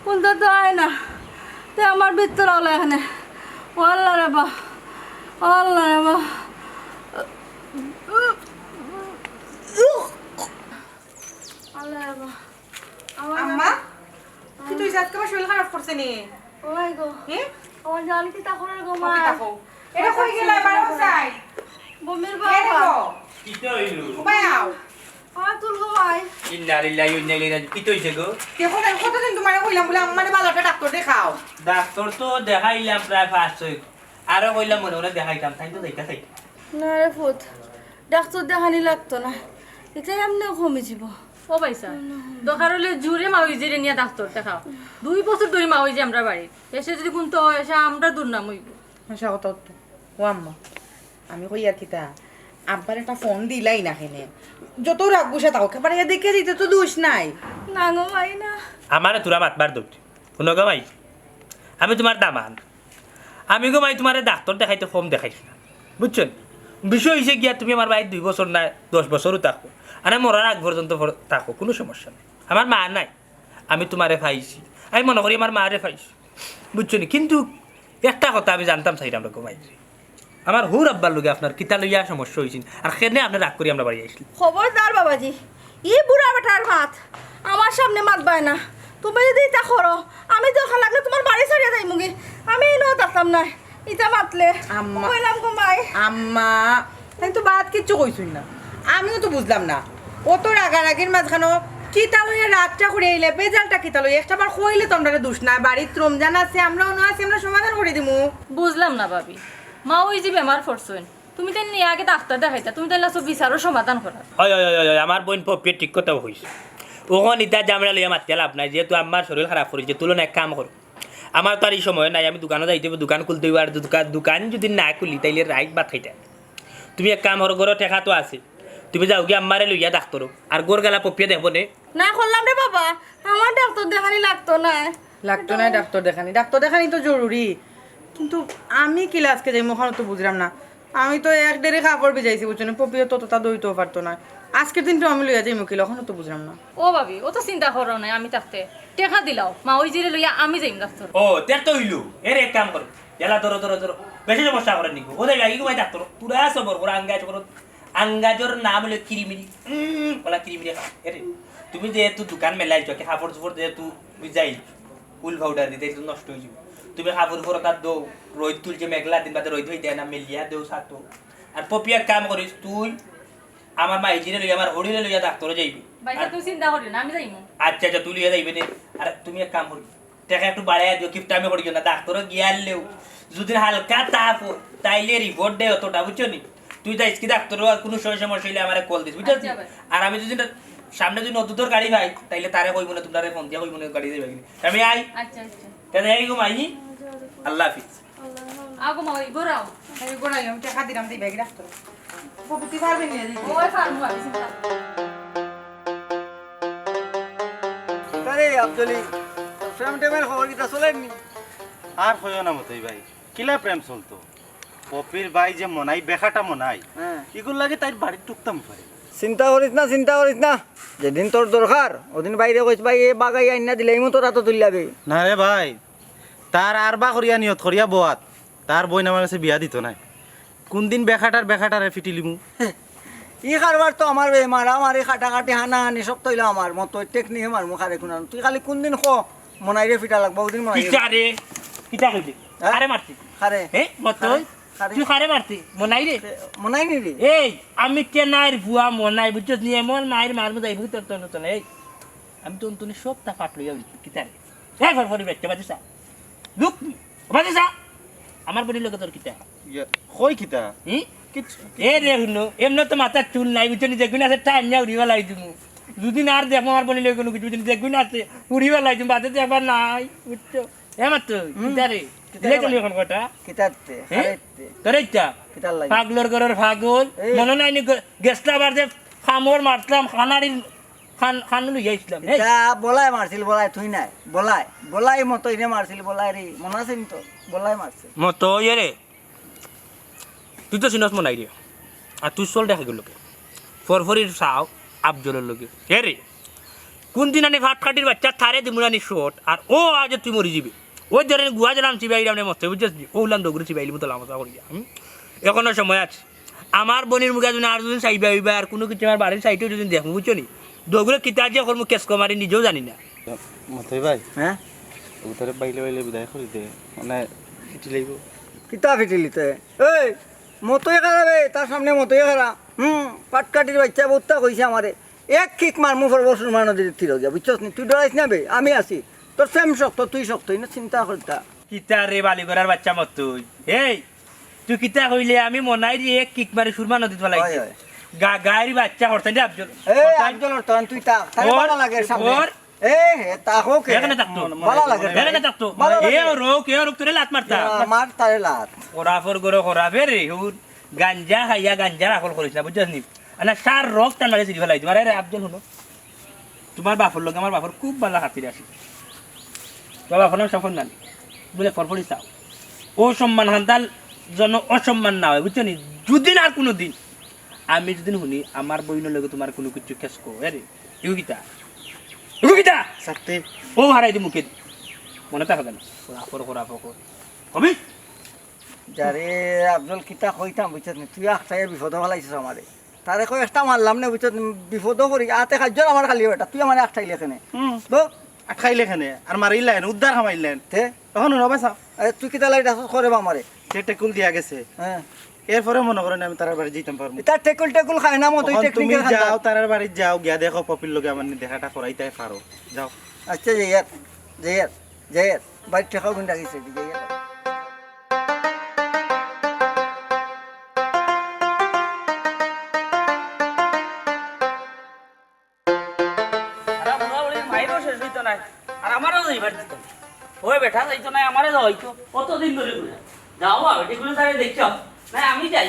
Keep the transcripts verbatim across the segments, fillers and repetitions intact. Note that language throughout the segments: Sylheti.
কুন্তা তো আয় না। তে আমার ভিতর আওলা এখানে। ও আল্লাহ রে বা, ও আল্লাহ রে বা। আল্লাহ রে বা। আমার আম্মা, কিতা অইছে? আজকে আমার শরীর খারাপ করছে নি? ও মাই গো। হে? আমার জান কিতা করার গো ও মা? কিতা কও? এটা কই গেলা? বারো চাই। বমির এ বাবা। দেখো। কিতা অইলো? ঘুমাই আও। আমার তুল গো ভাই। ইন্না লিল্লাহি ওয়া ইন্না ইলাইহি রাজিউন। কিতা অইছে গো? দেখো না, কতদিন তোমারে কইলাম বলে আম্মারে ভালো একটা ডাক্তার দেখাও। ডাক্তার তো দেখাইলাম প্রায় পাঁচ ছয়। আরো কইলাম মনে মনে দেখাইতাম, তাই তো যাইতা চাই। না রে পুত, ডাক্তার দেখানি লাগতো না, ইতা এমনেও কমি যিবো। ও ভাইসাব, দরকার অইলে জুরে মাউইজিরে নিয়া ডাক্তার দেখাও। দুই বছর ধরি মাউইজি আমরার বাড়িত, এসে যদি কুন্তা অয়, এসে আমরার দুর্নাম অইবো। হাছা কথা তো। ও আম্মা, আমি কইয়ার কিতা, আব্বারে একটা ফোন দিলাই না কেনে? যত রাগ গুছা থাকউক, একবার ইয়া দেখিয়া দিতে তো দোষ নাই। না গো মাই, না। আমারে থুড়া মাতবার দেও। হুনো গো মাই, আমি তুমার দামান। আমি গো মাই তুমারে ডাক্তার দেখাইতে কম দেখাইছি না, বুঝছো নি? বিষয় অইছে গিয়া তুমি আমার বাড়িত দুই বছর না, দশ বছরও থাকো, আর আমি মরার আগ পর্যন্ত ফর-, থাকো, কুনু সমস্যা নাই। আমার মা নাই, আমি তুমারে পাইছি, আমি মনো করি আমার মারে পাইছি, বুঝছো নি? কিন্তু একটা কথা আমি জানতাম চাইরাম রে গো মাই, আমার হউর আব্বার লগে আপনার কিতা লইয়া সমস্যা অইছিল, আর কেনে আপনে রাগ করি আমরার বাড়ি আইছলা? খবরদার বাবাজি, ই বুড়া বেটার মাত আমার সামনে মাতবায় না। তুমি যদি ইতা করো, আমি দরকার লাগলে তুমার বাড়ি ছাড়িয়া যাইমুগি। আমি ইনো থাকতাম না। ইতা মাতলে আম্মা। কইলাম গো মাই। আম্মা, তাইন তো বাদ কিচ্ছু কইছইন না। আমিও তো বুঝলাম না। অত রাগারাগির মাঝখানো কিতা লইয়া রাগটা করি আইলে, বেজালটা কিতা লইয়া? একটা বার কইলে তো আমরারে দোষ নাই। বাড়িত রমজান আছে, আমরা অনো আছি, আমরা সমাধান করি দিমু। বুঝলাম না ভাবি, মাউইজি বেমার পড়ছইন, তুমি তাইন নিয়া আগে ডাক্তার দেখাইতা, তুমি তাইন লাসো বিচারর সমাধান করার। অয়, অয়, অয়, অয়, আমার বইন পপিয়ে ঠিক কথা কইছে। অখন ইতা ঝামেলা লইয়া মাতিয়া লাভ নাই, যেহেতু আম্মার শরীর খারাপ করিছে, তুলনা এক কাম করো। আমার তো আর ই সময় নাই, আমি দোকানো যাইতে অইবো, দোকান খুলতে অইবো, আর দোকান, দোকান যদি না খুলি, তাইলে রাইত ভাত খাইতা। তুমি এক কাম করো, ঘরো টেকা তো আছে, তুমি যাওগি আম্মারে লইয়া ডাক্তারো, আর ঘর গেলা পপিয়ে দেখবো নে। না করলাম রে বাবা, আমার ডাক্তার দেখানি লাগতো না। লাগতো না ডাক্তার দেখানি, ডাক্তার দেখানি তো জরুরি। কিন্তু আমি কিলা আজকে যাইমু, অখানও তো বুঝলাম না। আমি তো এক ডেরি কাপড় ভিজাইছি, বুঝছো নি? পপিয়ে তো অতটা ধইতেও পারতো না। আজকের দিনটা আমি লইয়া যাইমু কিলা, অখানও তো বুঝলাম না। ও ভাবি, অত চিন্তা করো না, আমি থাকতে। টেকা দিলাও, মাউইজিরে লইয়া আমি যাইমু ডাক্তার। ও, তে তো অইলো। এরে এক কাম করো, এলা ধরো, ধরো, ধরো। বেশি সমস্যা করে নিকো। ও দেখো, ইগু ভাই ডাক্তার, পুরা সবর করো, আঙ্গাজ করো। আঙ্গাজর নাম অইলো কিরিমিরি। উম, ওলা কিরিমিরি খা। এরে, তুমি যেহেতু দোকান মেলাইছো, কি কাপড় চোপড় যেহেতু ভিজাই, উল পাউডার দিতে একটু নষ্ট অই যাইবো। তুমি কাপড় উপর তার দো, রইদ তুলছে মেঘলা দিন বাদে রইদ অইতে না, মেলিয়া দেও সাতো। আর পপিয়া কাম করিস তুই, আমার মাইজিরে লইয়া, আমার হরিরে লইয়া ডাক্তারো যাইবি। ভাই, আর তুমি চিন্তা করিও না, আমি যাইমু। আচ্ছা, আচ্ছা, তুই লইয়া যাইবে নে। আর তুমি এক কাম করি, টেকা একটু বাড়াইয়া দিও, কিপটামি করিও না, ডাক্তারো গিয়া আনলেও যদি হালকা তাপ অয়, তাইলে রিপোর্ট দেয় অতটা, বুঝছো নি? তুই যাইস কি ডাক্তারো, আর কুনু সময় সমস্যা অইলে আমারে কল দিস, বুঝছো নি? আচ্ছা ভাই। আর আমি যদি না, সামনে যদি নতুন তোর গাড়ি পাই, তাইলে তারে কইবো না, তোমরারে ফোন দিয়া কইবো না, গাড়ি যাইবা কিনা। আমি আই। আচ্ছা, আচ্ছা। তাহলে এই গো মাই, আল্লাহ হাফিজ। আগো মা, ওই ঘোরাও। এই ঘোরাই, আমি টেকা দিলাম, দিবা কি ডাক্তার? পপিতি পারবে নি দিতে? ওই পারবো আমি, চিন্তা। আরে আব্দুলি, প্রেম টেমের খবর কিতা চলের নি? আর কইও না মতই ভাই, কিলা প্রেম চলতো? পপির ভাই যে মনাই, বেকাটা মনাই, হ্যাঁ। ইগুর লাগি তাইর বাড়িত ঢুকতাম পারি না। চিন্তা করিস না, চিন্তা করিস না। যেদিন তোর দরকার, ওদিন বাইরে কইস, "ভাই, এ বাগাই আইনা দিলে, ইমু তোর আতো তুলিলাবে।" না রে ভাই, তার আর বা করিয়া নিয়ত করিয়া বওয়াত, তার বইন আমার গেছে বিয়া দিতো নায়। কুনদিন বেকাটার বেকাটারে ফিটিলিমু? ই কারবার তো আমার বে মারামারি, কাটাকাটি, হানাহানি সব তো অইলো আমার মতো, টেকনিকে মারমু কারে কুনান। তুই খালি কুনদিন ক, মনাইরে ফিটা লাগবো, ওদিন মনাইরে কিতা রে? কিতা কইলি? হ্যাঁ? কারে মারতি? কারে? হে? মতই? কারে? কারে? তুই কারে মারতি? মনাইরে? মনাই নি রে? এই, আমি কে নাইর বুয়া মনাই, বুঝছস নি? এমন মাইর মারমু যাইবো তোর তনে তনে। এই, আমি তো অন্তনে সবটা পাট লইয়া উঠি, কিতা রে? এই ফরফরি বেটে, বাজে চা। লুক, বাজে চা। আমার বইনর লগে তোর কিতা? ইয়া, কই কিতা? হুম? কিচ্ছু। এ রে হুনো, এমনে তো মাথার চুল নাই, বুঝছো নি? যেগুন আছে টাইম নিয়া উড়িবা লাই দিমু। যদি না আর দেখো আমার বইনর লগে কুনু কিছু, যদি যেগুন আছে, উড়িবা লাই দিমু, বাদে দেখবা নাই, বুঝছো? এ মাত্র, হুম। কিতা রে? কিতা দিলে রে তুমি ভাই? অখন কটা? কিতাতে? হে? আরে তে। তোর ইচ্ছা? কিতার লাগি? পাগলর ঘরর পাগল। এই। মনো নাই নি গ-, গেছলা বার যে কামড় মারছলাম, খানাড়ির খান, খান লইয়া আইছলাম। এই। ইতা বলাই মারছিল, বলাই তুই নাই। বলাই, বলাই মতো ইনে মারছিল, বলাই রে। মনো আছে নি তো? বলাই মারছিল। মতো ইয়ে রে। তুই তো চিনস মনাইরে। আর তুই চল দেখা গেল কে। ফরফরির চাও আফজলর লগে। এ রে, কুনদিন আনি ফাটকাটির বাইচ্চা তারে দিমু নানি শট, আর ও আজ তুই মরি যিবে। ওই ধরেন গুয়া দিলাম চিবাইলাম রে মতে, বুঝছস নি? ও উলান দৌড়ে চিবাইলি মতো লামসা করিয়া। হুম? এখনো সময় আছে। আমার বইনর মুখে যদি আর যদি চাইবা অইবা, আর কুনু কিছু আমার বাড়ির সাইডেও যদি দেখমু, বুঝছো নি? দৌড়ে কিতা যে করমু, কেস কমারি নিজেও জানি না। মতই ভাই, হ্যাঁ? ও তারে বাইলে বাইলে বিদায় করি দে, মানে, ফিটি লাইব। কিতা ফিটিলিতে? এই, মতই খারাপ, এই, তার সামনে মতই খারাপ। হুম, পাটকাটির বাইচ্চা বউত্তা কইছে আমারে, এক কিক মারমু পড়বো সুরমা নদীর তীরো গিয়া, বুঝছস নি? তুই ডরাইস না বে, আমি আছি। তোর সেম শক্ত, তুই শক্ত, ইনো চিন্তা করতা। কিতা রে বালিগড়ার বাইচ্চা মতই? এই, তুই কিতা কইলে আমি মনাই দিয়ে এক কিক মারি সুরমা নদীত ফালাই অয়, দিই। অয়। গা-, গায়ের বাইচ্চা হরতাই দে আফজল। এ, হরতাই। আফজল হরতাই, তুই তা, তারে ওর, ভালা লাগে সামনে। ওর। এ, হে, তা হোক, এ। এখানে থাকতো। ভালা লাগে। এখানে থাকতো। ভালা লাগে। এ, ও রোক, এ, ও রোক, তোরে লাত মারতা। এ, আমার তারে লাত। খরাফর গরো খরাফে রে, হুর। গাঞ্জা খাইয়া গাঞ্জার আকল করিস না, বুঝছস নি? আনা সার রোক টান মারি ছিড়ি ফালাই দিমু। আরে, আরে, আফজল হুনো। তোমার বাপর লগে আমার বাপর খুব ভালা খাতির আছে। তোমার বাপর নাম সফর নানি। বলে ফরফরি চাও। ও সম্মান হান্দাল যেন অসম্মান না হয়, বুঝছো নি? যুদিন আর কুনু দিন আমি যুদিন হুনি আমার বইনর লগে তোমার কুনু কিছু কেস কো, এ রে, এগু কিতা? এগু কিতা? সত্যি। ও হারাই দি মুখে দি। মনে থাকে না। খরাফর, খরাফর। হবি? যারে আফজল কিতা কইতাম, বুঝছস নি? তুই আখটাইয়া বিপদো ফালাইছস আমারে। তারে কই একটা মারলাম না, বুঝছস নি? বিপদো করি, আতে কাজ্জর আমার খালি বেটা, তুই আমারে আখটাইলে কেনে? হুম। তো? আটকাইলে কেনে? আর মারিলেন, উদ্ধার হামাইলেন। তে? এখন হুনো বাসা। আরে তুই কিতা লাইট আসস করে বা আমারে? সে টেকুল দিয়া গেছে। হ্যাঁ। এরপরে মনে করেন আমি তারার বাড়ি যাইতাম পারবো। এটা টেকুল টেকুল খায় না মতো, এই অখন তুমি টেকনিক্যাল খান্ডা। যাও, তারার বাড়ি যাও, গিয়া দেখো পপির লগে আমার নি দেখাটা করাইতাই পারো। যাও। আচ্ছা, যাইয়ার, যাইয়ার, যাইয়ার। বাড়ির টেকাও কিন্তু রাখিস, যাইয়ার। আর আমরা ওই মাইরও শেষ হইতো না, আর আমারও যাইবার দিত না। ওই বেটা যাইতো না, আমারে যাওয়াইতো। কতদিন ধরে ঘুরে। যাও বা, বেটি গুলো তারে দেখছো? না, আমি যাই,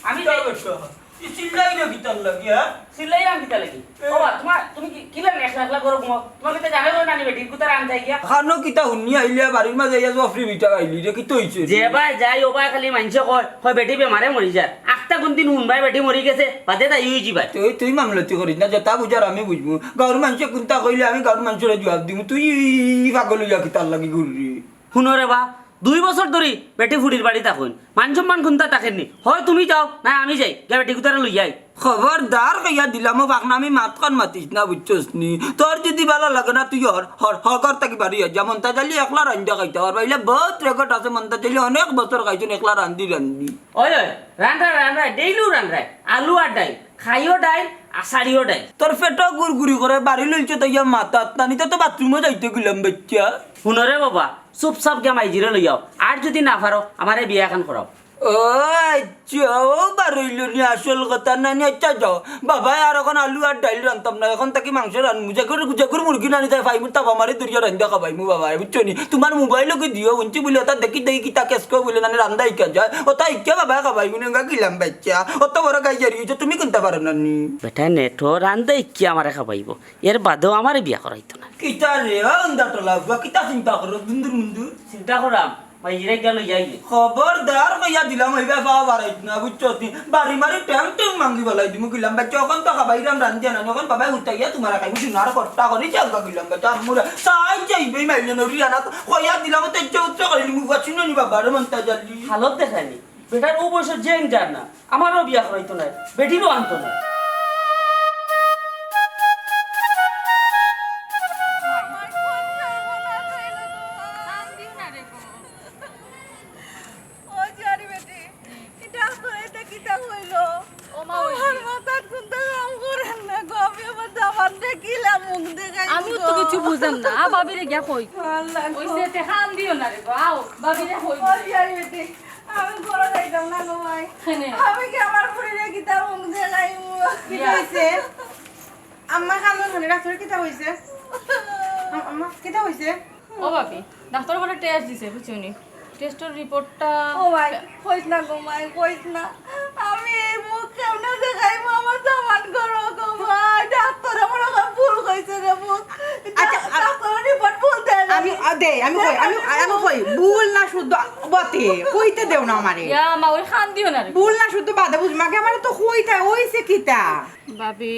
আমি যাই। বেটা, তুই চিল্লাই না কিতার লাগি, হ্যাঁ? চিল্লাইলাম কিতা লাগি? এ। ও বা, তোমার, তুমি কি, কি লাগে একলা একলা করো ঘুমাও? তোমার কিতা জানো না, আমি বেটির কুতার আনতে গিয়া? খানো কিতা হুনি আইলে বাড়ির মাঝে আইয়া জফরি বিটা আইলি রে, কিতা হইছে? যে ভাই যাই, ও ভাই খালি মানষে কয়, কয় বেটি বেমারে মরি যায়। আখতা কোন দিন হুন ভাই বেটি মরি গেছে, বাদে তাই হইছি ভাই। তুই, তুই মামলতি করিস না, যেটা বুঝার আমি বুঝবো। গাঁওর মানষে কুন্তা কইলে আমি গাঁওর মানষরে জবাব দিমু। তুই পাগল হইয়া কিতার লাগি ঘুরবি? হুনো রে বা, দুই বছর ধরি বেটি ফুড়ির বাড়ি থাকইন। মান সম্মান কুন্তা থাকেনি। হয় তুমি যাও, না আমি যাই। গিয়া বেটি কুতারে লইয়া আই। খবরদার কইয়া দিলাম, ও পাকনামি মাত খান মাতিস না, বুঝছস নি? তোর যদি ভালা লাগে না, তুই হর, হর, হর ঘর থাকি বাড়ি যা। মন্তাজ আলী একলা রান্দিয়া খাইতা পারবা। ইলা বহুত রেকর্ড আছে, মন্তাজ আলী অনেক বছর খাইছইন একলা রান্দি রান্দি। ওই, ওই, রান্না, রান্না, ডেইলিও রান্না। আলু আর ডাইল, খাইও ডাইল, আষাড়িও ডাইল। তোর পেটও গুড়গুড়ি করে, বাড়ি লইছে তাইয়া মাথাত, না নিতে তো বাথরুমও যাইতে গেলাম, বাচ্চা। হুনো রে বাবা, চুপচাপ গিয়া মাইজিরে লইয়াও। আর যদি না পারো, আমারে বিয়া খান করাও। ও আচ্ছা, ও বার হইল নি আসল কথা না নি। আচ্ছা যাও, বাবা আর এখন আলু আর ডাইল রানতাম না, এখন থাকি মাংস রানমু। যেগুর, যেগুর মুরগি নানি তাই ফাইমু, তাবা মারি দরিয়া রান্দা খাবাইমু বাবা, বুঝছো নি? তোমার মোবাইল ওকে দিও, উনছি বলে ওটা দেখি দেখি কিতা কেস কো বলে নানি রান্দা ইকা যায়, ওটা ইকা বাবা খাবাইমু, নেঙ্গা গেলাম বাচ্চা, অত বড় গাই জারি হইছে, তুমি কুন্তা পারো না নি? বেটা নেটো রান্দা ইকি আমারে খাবাইবো, এর বাদেও আমারে বিয়া করাইতো না। কিতা রে, ও আন্দা টলা, বুয়া কিতা চিন্তা করো, দুন্দুর মুন্দুর? চিন্তা করাম, মাইজিরে গেল যাই। খবরদার কইয়া দিলাম, ওই ব্যাপার বাড়াইত না, বুঝছো নি? বাড়ি মারি ট্যাং ট্যাং মাঙ্গি বলাই দিমু, গেলাম বাচ্চা, এখন তো খাবাইরাম রান্দিয়া না, এখন বাবাই উঠাইয়া তোমার খাইমু, সোনার কর্তা করি চাঙ্গা গেলাম বাচ্চা, আমরা সাই যাইবে, মাইলে নড়ি আনা, কইয়া দিলাম, তো ইচ্ছা উচ্চ করি নিমু, বুয়া শুনো নি বাবা, রে মন্তাজ আলী। হালত দেখায়নি, বেটার ও বয়সের জেন যার না, আমারও বিয়া করাইতো না, বেটিরও আনতো না। ও জিয়ারি বেটি, ইটা তো, ইটা কিতা কইলো? ও মা, ওই আমার যে মাথাত কুন্তা কাম করের না গো, আমি আমার দামান্দরে কিলা মুখ দেখাইমু আমিও তো গো? কিছু বুঝলাম না। আ, ভাবিরে গিয়া কই। আল্লাহ গো। ওই যে তে কান দিও না রে গো, আও, ভাবিরে কই। ও জিয়ারি বেটি, আমি ঘরে যাইতাম না গো মাই। কেনে? আমি কি আমার ফুড়িরে কিতা মুখ দেখাইমু? কিতা হইছে? আম্মা কান্দো কেনে, ডাক্তারে কিতা কইছে? আ-, আম্মা, কিতা কইছে? ও ভাবি, ডাক্তারে বুলে টেস্ট দিছে, বুঝছো নি? টেস্টর রিপোর্টটা ও ভাই, কইস না গো মাই, কইস না। আমি এই মুখ কেমনে দেখাইমু আমার দামান ঘরো গো মাই? ডাক্তারে মনে হয় ভুল কইছে রে মুখ। আচ্ছা, আ-, ডাক্তারের রিপোর্ট ভুল দেয় না। আমি, আ-, তে আমি কই, আমি, আমি কই, ভুল না শুদ্ধ, বতে, কইতে দেও না আমারে। ইয়া মা, ওই কান্দিও না রে। ভুল না শুদ্ধ বাদে বুঝমু, আগে আমারে তো কইতে, অইছে কিতা? ভাবি,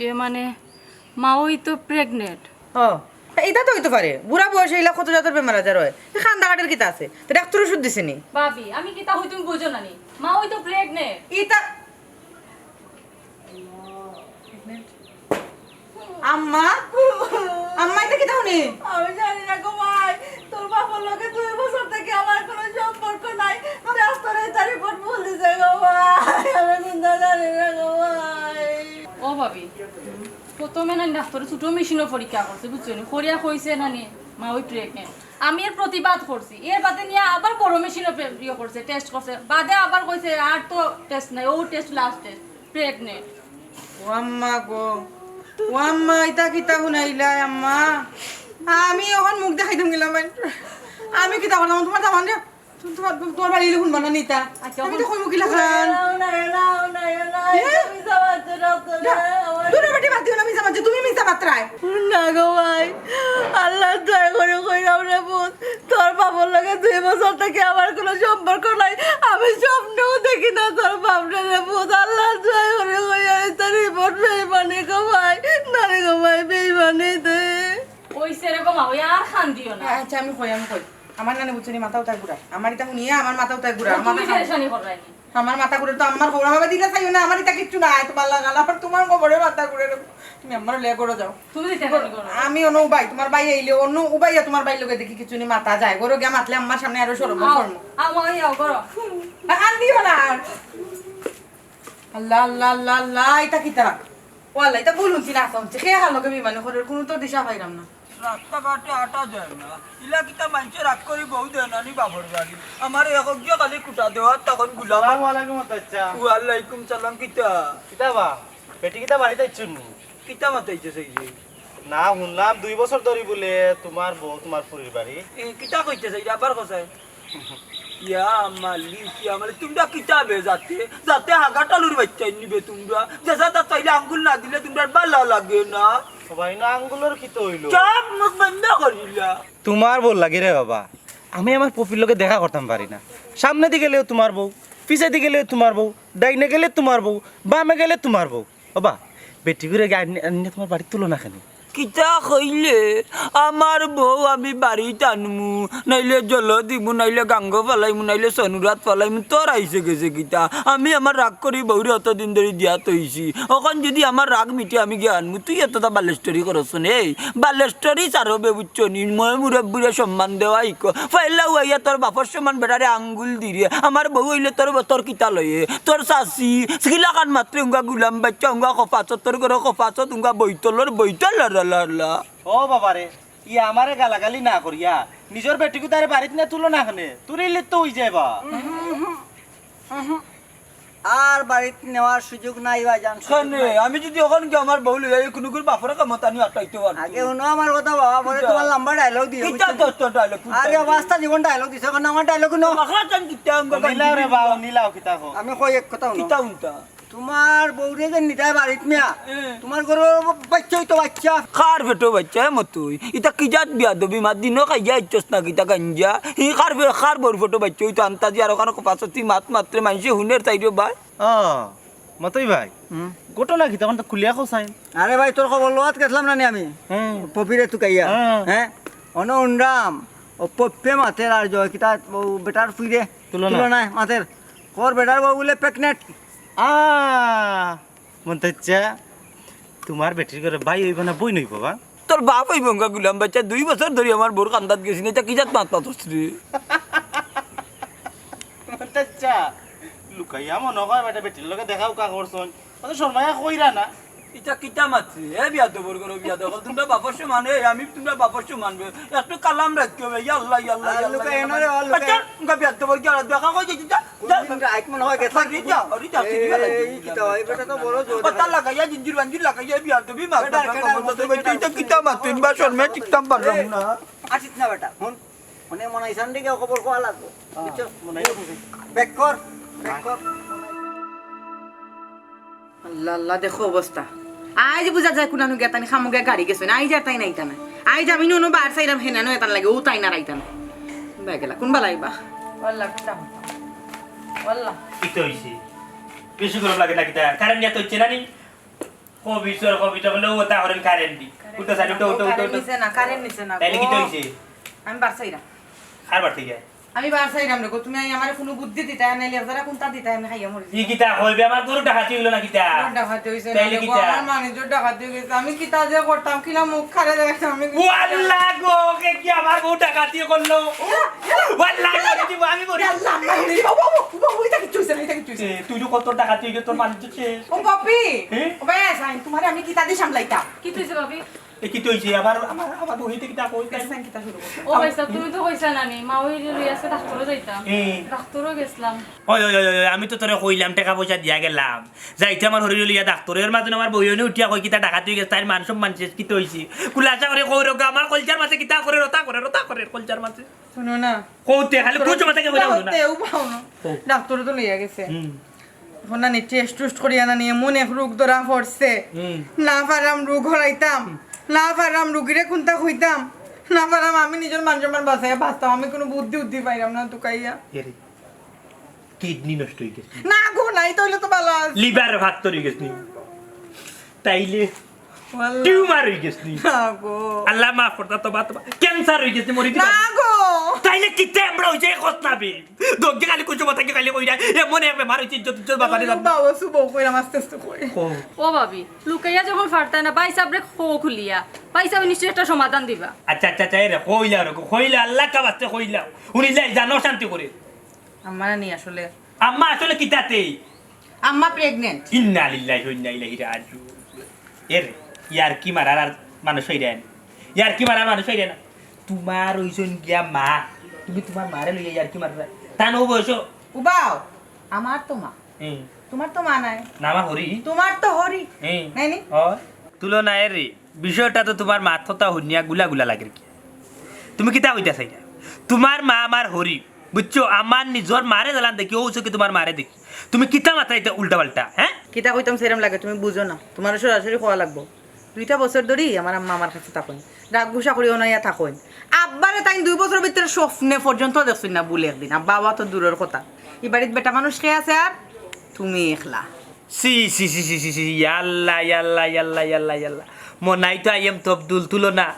এ মানে, মা ওই তো প্রেগনেন্ট। ও, তা ইতা তো অইতো পারে। বুড়া বয়সে ইলা কত জাতর বেমার আজার অয়। তে কান্দা কাটার কিতা আছে? তে ডাক্তরে ওষুধ দিছে নি? ভাবি, আমি কিতা কই তুমি বুঝো না নি? মা ওই তো প্রেগনেন্ট। ইতা আম্মা, আম্মা, ইতা কিতা হুনি? আমি জানি না গো ভাই, তোর বাবার লগে দুই বছর থাকি আমার কোনো সম্পর্ক নাই। ডাক্তরে তার রিপোর্ট ভুল দিছে গো ভাই, আমি কুন্তা জানি না গো ভাই। ও ভাবি, প্রথমে না ডাক্তরে ছোট মেশিনও পরীক্ষা করছে, বুঝছো নি? করিয়া কইছে না নি, মা ওই প্রেগনেন্ট। আমি এর প্রতিবাদ করছি, এর বাদে নিয়া আবার বড় মেশিনও পে-, ইয়ে করছে, টেস্ট করছে, বাদে আবার কইছে আর তো টেস্ট নাই, ও টেস্ট লাস্ট টেস্ট, প্রেগনেন্ট। ও আম্মা গো, ও আম্মা, ইতা কিতা হুনাইলায় আম্মা? আমি অখন মুখ দেখাইতাম গেলাম, আমি কিতা করতাম? তুমার দামান রে, তুমার, তুমার বাড়ি হুনবা না নিতা। আচ্ছা, আমি তো কইমু কিলা খান। না, না, না, না, না, এ? আমি যাওয়ার জন্য তো না, না, আমার দুটো বেটি বাদ দিও না, মিছা মাতছে, তুমি মিছা মাতরায়। না গো ভাই, আল্লাহ দয়া করে কইরাম রে পুত, তোর বাবার লগে দুই বছর থাকি আমার কোনো সম্পর্ক নাই। আমি স্বপ্নেও দেখি না তোর বাপরে রে পুত, আল্লাহ দয়া করে কইরাম, ইতা রিপোর্ট বেইমানি গো ভাই, না রে গো ভাই, বেইমানি দে। ওই সেরকম, ওই আর কান্দিও না। আচ্ছা, আমি কই, আমি কই। আমার নানি বুঝছো নি, মাথা উতায় ঘুরায়। আমার ইতা হুনিয়া আমার মাথা উতায় ঘুরায়। ও, আমার তুমি মাথা পেরেশানি কররায় নি। আমার মাথা ঘুরে তো আম্মার খবর। বাবা দিলে চাইও না, আমার ইতা কিচ্ছু নাই। তোমার লাগাল, আবার তোমার খবরে মাথা ঘুরে। তুমি আম্মার লইয়া ঘরো যাও। তুমি দিতে পারো করো। আমি অন্য উবাই, তোমার ভাই আইলে অন্য উবাইয়া তোমার ভাইর লগে দেখি কিছু নি মাথা যায়। ঘরো গিয়া মাতলে আম্মার সামনে আরো শরম আও, করমু। আও, আও, আও, করো। না, কান্দিও না। আল্লাহ, আল্লাহ, আল্লাহ, আল্লাহ, ইতা কিতা? ও আল্লাহ, ইতা ভুল হুনছি না, আশা হুনছি। কে হার লগে বেইমানি করের, কুনু তো দিশা পাইরাম না। রাস্তাঘাটে আটা যায় না। ইলা কিতা মাইনষে রাগ করি বউ দেয় না নি বাপর বাড়ি। আমারে এক গিয়া খালি কুটা দেওয়ার তখন গুলাম। আসসালামু আলাইকুম, আচ্ছা। ওয়ালাইকুম সালাম, কিতা? কিতা বা? বেটি কিতা বাড়িত আইছইন নি? কিতা মাতাইতে চাইছে? না, হুনলাম দুই বছর ধরি বুলে তোমার বউ তোমার ফুরির বাড়ি। এ, কিতা কইতে চাইছে? আবার কসাই? ইয়া মালিক, ইয়া মালিক, তুমরা কিতা বে যাতে? যাতে হাগা টালুর বাইচ্চা নিবে তুমরা। যেছা তা চাইলে আঙ্গুল না দিলে তুমরার বালা লাগে না। ও ভাই, না আঙ্গুলর কিতা অইলো? চুপ, মুখ বন্ধ করিলা। তোমার বউ লাগে রে বাবা। আমি আমার পপির লগে দেখা করতাম পারি না। সামনেদি গেলেও তোমার বউ, পিছেদি গেলেও তোমার বউ, ডাইনে গেলে তোমার বউ, বামে গেলে তোমার বউ। ওবা, বেটিগুরে আনিয়া তোমার বাড়িত তুলো না কেনে? কিতা কইলে? আমার বউ আমি বাড়িত আনমু, নাইলে জলো দিমু, নাইলে গাঙ্গো ফালাইমু, নাইলে সনুরাত ফালাইমু, তোর আইছে গেছে কিতা? আমি আমার রাগ করি বউরে অতদিন ধরি দিয়া থইছি, অখন যুদি আমার রাগ মিটে আমি গিয়া আনমু, তুই এততা বালেস্টরি করস নে? এই বালেস্টরি ছাড়ো বে, বুঝছো নি? ময় মুরব্বিরে সম্মান দেওয়া ইকো। পয়লা উয়াইয়া তোর বাপর সমান বেটারে আঙ্গুল দিরে। আমার বউ অইলে তোর, তোর কিতা লয়ে? তোর চাচি, সিলাখান মাত্রে উঙ্গা গুলাম বাইচ্চা, উঙ্গা কফাচত, তোর ঘরো কফাচত, উঙ্গা বইতলর বইতল, লা, লা, লা, লা। ও বাবা রে, ই আমারে গালাগালি না করিয়া, নিজর বেটিগু তারে বাড়িত না তুলো না কেনে? তুলিলে তো অই যাইবা। আর বাড়িত নেওয়ার সুযোগ নাই ভাইজান, সুযোগ কেনে? নাই। আমি যুদি অখন গিয়া আমার বউ লইয়া কুনুগুর বাপর কামত আনি আটাইতে পারতো। আগে হুনো আমার কথা বাবা, পরে কিতা? তোমার লম্বা ডায়লগ দিও, কিতা বুঝছো? তোর, তোর ডায়লগ, কিতা? আরে বাস্তা জীবন ডায়লগ দিছো, অখন আমার ডায়লগ হুনো। মাখা চান কিতা? হুনিলাও রে বাবা, হুনিলাও কিতা কও? আমি কই এক কথা হুনো। কিতা হুনতা? তোমার বউরে যে নিতায় বাড়িত মিয়া, হুম। তোমার ঘরো বাইচ্চা অইতো বাইচ্চা। কার পেটো বাইচ্চা, হে মতই? ইতা কি জাত বিয়াদবি মাত? দিনো খাইয়া আইছস না কিতা গাঞ্জা? হি কার পে-, কার বউর পেটো বাইচ্চা অইতো আন্তাজি আর অখানো কফাচতি মাত মাতরে মাইনষে হুনের তাইরো ভাই। ও, মতই ভাই, হুম। ঘটনা কিতা অখন তো খুলিয়া কও চাইন। আরে ভাই, তোর খবর লওয়াত গেছলাম না নি আমি? হুম। পপিরে তুকাইয়া। হুম। হ্যাঁ? অনো হুনরাম, ও পপ্পে মাতের আর জয় কিতা, ও বেটার ফুইরে তুলো না। তুলো না, মাতের। কর বেটার বউ বুলে প্রেগনেন্ট। আ, মন্তাচ্চা, তোমার বেটির ঘরে ভাই অইবো না বইন অইবো বা? তোর বাপ অইবো উঙ্গা গুলাম বাইচ্চা, দুই বছর ধরি আমার বউর কান্দাত গেছি না, ইতা কি জাত মাত মাতস রে? মন্তাচ্চা, লুকাইয়া মনো কয় বেটা বেটির লগে দেখা উকা করছইন, অত শরমাইয়া কইরা না। ইতা কিতা মাতরে? এ বিয়াদবর ঘরো বিয়াদব, তুমরা বাপর সমান, এ আমি তুমরা বাপর সমান বে। একটু কালাম রাখিও বে, ইয়া আল্লাহ, ইয়া আল্লাহ, আর ইয়া আল্লাহ, লুকাই ইয়া এনো রে, আল্লাহ। আর লুকাই। আচ্ছা, উঙ্গা বিয়াদবর ঘরো দেখা কই যাইতে যা, যা। কোনদিন রাইত মনে হয় গেছে। আরে যা, আরে যা, আরে যা, এই কিতা ভাই, বেটা তো বড় জোর কথা দেখা। লাগাইয়া, জিঞ্জির বাঞ্জির লাগাইয়া, বিয়াদবি মাত, বেটা, মাত, বেটা, মাত, মাত, মাত, ইতা কিতা মাতইন বা শরমে টিকতাম পারলাম না। আসিস না বেটা, হুন। মানে মনে হয় সানডে গিয়ে খবর কওয়া লাগবো। হ্যাঁ, বুঝছো? মনে হয়। ব্যাক কর, ব্যাক কর। আল্লাহ, আল্লাহ, দেখো অবস্থা। আইজ বুঝা যায় কুনানো গিয়া তানি খামো গিয়া গাড়ি গেছে না, আইজ আর তাইন আইতা না। আইজ আমি নুনু বার চাইরাম হেনানো এতার লাগে, ও তাইন আর আইতা না। বেগেলা, কুনবা লাইবা? ওয়াল্লাহ, কুনটা হইতাম? ওয়াল্লাহ। কিতা অইছে? বেশি গরম লাগে না কিতা? কারেন্ট নিয়া তো হচ্ছে না নি? কবিছর, কবিছর বলে ও তা করেন কারেন্ট দি। উঠো স্যার, উঠো, উঠো, উঠো, কারেন্ট উঠো। নিছে না, কারেন্ট নিছে না তাইলে কিতা গো। অইছে? আমি বার চাইরাম। আর বার থেকে? আমি বার চাইরাম রে গো, তুমি আই আমারে কুনু বুদ্ধি দিতায়, নাইলে যারা কুনটা দিতায়, আমি খাইয়া মরি ই যাইতাম। কিতা কইবে? আমার গরু ডাকাতি অইলো না কিতা? গরু ডাকাতি অইছে না তাইলে রে গো, কিতা? আমার মানিজ্য ডাকাতি অই গেছে। আমি কিতা যে করতাম, কিলা মুখ খারে দেখাইতাম আমি। ও আল্লাহ গো, কে কি আমার বউ ডাকাতি করলো? ও আল্লাহ, মরি দিব, আমি মরি। আল্লাহ, আল্লাহ, আল্লাহ, বাবু, বাবু, বাবু, ইটা কিচ্ছু অইছে না, ইটা কিচ্ছু অইছে না। এ, তুই তো কত ডাকাতি অই গেছে, তোর মানিজ্য শেষ। ও বাপি, এ? ও বেশ, আমি তোমারে আমি কিতা দি সামলাইতাম? কিতা অইছে বাপি? এ, কিতা অইছে? আবার আমার, আমার বউয়ে কিতা কইতায়? বেশ, আমি কিতা শুরু করতাম? ও ভাই সাহেব, তুমি তো কইছা না নি, মা ওই লই আজকে ডাক্তারও যাইতাম। এ। ডাক্তারও গেছলাম। ওই, ওই, ওই, ওই, আমি তো তোরে কইলাম, টেকা পয়সা দিয়া গেলাম। যাইতে আমার হরি লইয়া ডাক্তার, এর মাঝে আমার বউয়ে উঠিয়া কয়, "কিতা ডাকাতি অই গেছে, তাইর মান সম্মান শেষ, কিতা অইছে?" খুলাসা করি কও রে গো, আমার কলজার মাঝে কিতা করে, রতা করে, রতা করে কলজার মাঝে। হুনো না। কওতে, খালি কুচো মাথা কে কইলা হুনো না। কওতে, উবাও না। কও। ডাক্তারও তো লইয়া গেছে। হুম। অখন না নি টেস্ট টুস্ট করিয়া না নি এমন এক রোগ ধরা পড়ছে। হুম। না পারলাম রোগ হরাইতাম, না পারলাম রোগীরে কুনতা কইতাম, না পারলাম আমি নিজর মান সম্মান বাঁচাইয়া বাঁচতাম, আমি কুনু বুদ্ধি উদ্ধি পাইলাম না তুকাইয়া। এরে, কিডনি নষ্ট অই গেছে। না গো, নাই তো অইলে তো ভালা আছে। লিভার ফাত্তর অই গেছে। তাইলে ওয়াল্লাহ। টিউমার অই গেছে নি? না গো। আল্লাহ মাফ করতা, তবা, তবা। ক্যান্সার অই গেছে, মরি দিবা। না গো। তাইলে কিতা আমরা অই যায় কত নাবি? দোগে খালি কুচু মাথা কি খালি কইরা, এমন এক বেমার অইছে, ইজ্জত, ইজ্জত বাঁচানি যাইতো না। বাবা, সুবহ কইরাম, আস্তে আস্তে কই। কও। ও ভাবি, লুকাইয়া যখন পারতায় না, ভাই সাবরে কও খুলিয়া। ভাই সাব নিশ্চয় একটা সমাধান দিবা। আচ্ছা, আচ্ছা, আচ্ছা, এরে, কইলা, এরে, কইলা, আল্লাহ কা বাস্তে কইলা। হুনিলাই জানো শান্তি করে। আমার নি আসলে আম্মা আসলে কিতাতে? আম্মা প্রেগন্যান্ট। ইন্না লিল্লাহি ওয়া ইন্না ইলাইহি রাজিউন। এরে, ইয়ার কি মারার আর মানুষ অইরা না। ইয়ার কি মারার মানুষ অইরা না। তুমার অইছইন গিয়া মা, তুমি তুমার মারে লইয়া ইয়ার কি মাররায়? তান অউ বয়স। উবাও, আমার তো মা। হুম। তুমার তো মা নাই। না, আমার হরি। তুমার তো হরি। হুম। নাই নি? অয়। তুলনা এরে। বিষয়টা তো তুমার মাত কথা হুনিয়া গুলা গুলা লাগের কি। তুমি কিতা কইতায় চাইরায়? তুমার মা আমার হরি, বুঝছো? আমার নিজর মারে জ্বালান দেখি, অউ চউখে তুমার মারে দেখি। তুমি কিতা মাতরায় ইতা উল্টা পাল্টা, হে? কিতা কইতাম সেরম লাগে, তুমি বুঝো না। তুমারে সরাসরি কওয়া লাগবো। দুইটা বছর ধরি আমার আম্মা আমার কাছে থাকইন, রাগ গুসা করিও না, ইয়া থাকইন। আব্বারে তাইন দুই বছরর ভিতরে স্বপ্নে পর্যন্ত দেখছইন না, ভুল একদিন। আব্বা, আব্বা তো দূরর কথা, ই বাড়িত বেটা মানুষ কে আছে আর তুমি একলা। ছি, ছি, ছি, ছি, ছি, ছি, ইয়াল্লা, ইয়াল্লা, ইয়াল্লা, ইয়াল্লা, ইয়াল্লা। মনাই তো আইয়াম তবদুল তুলো না।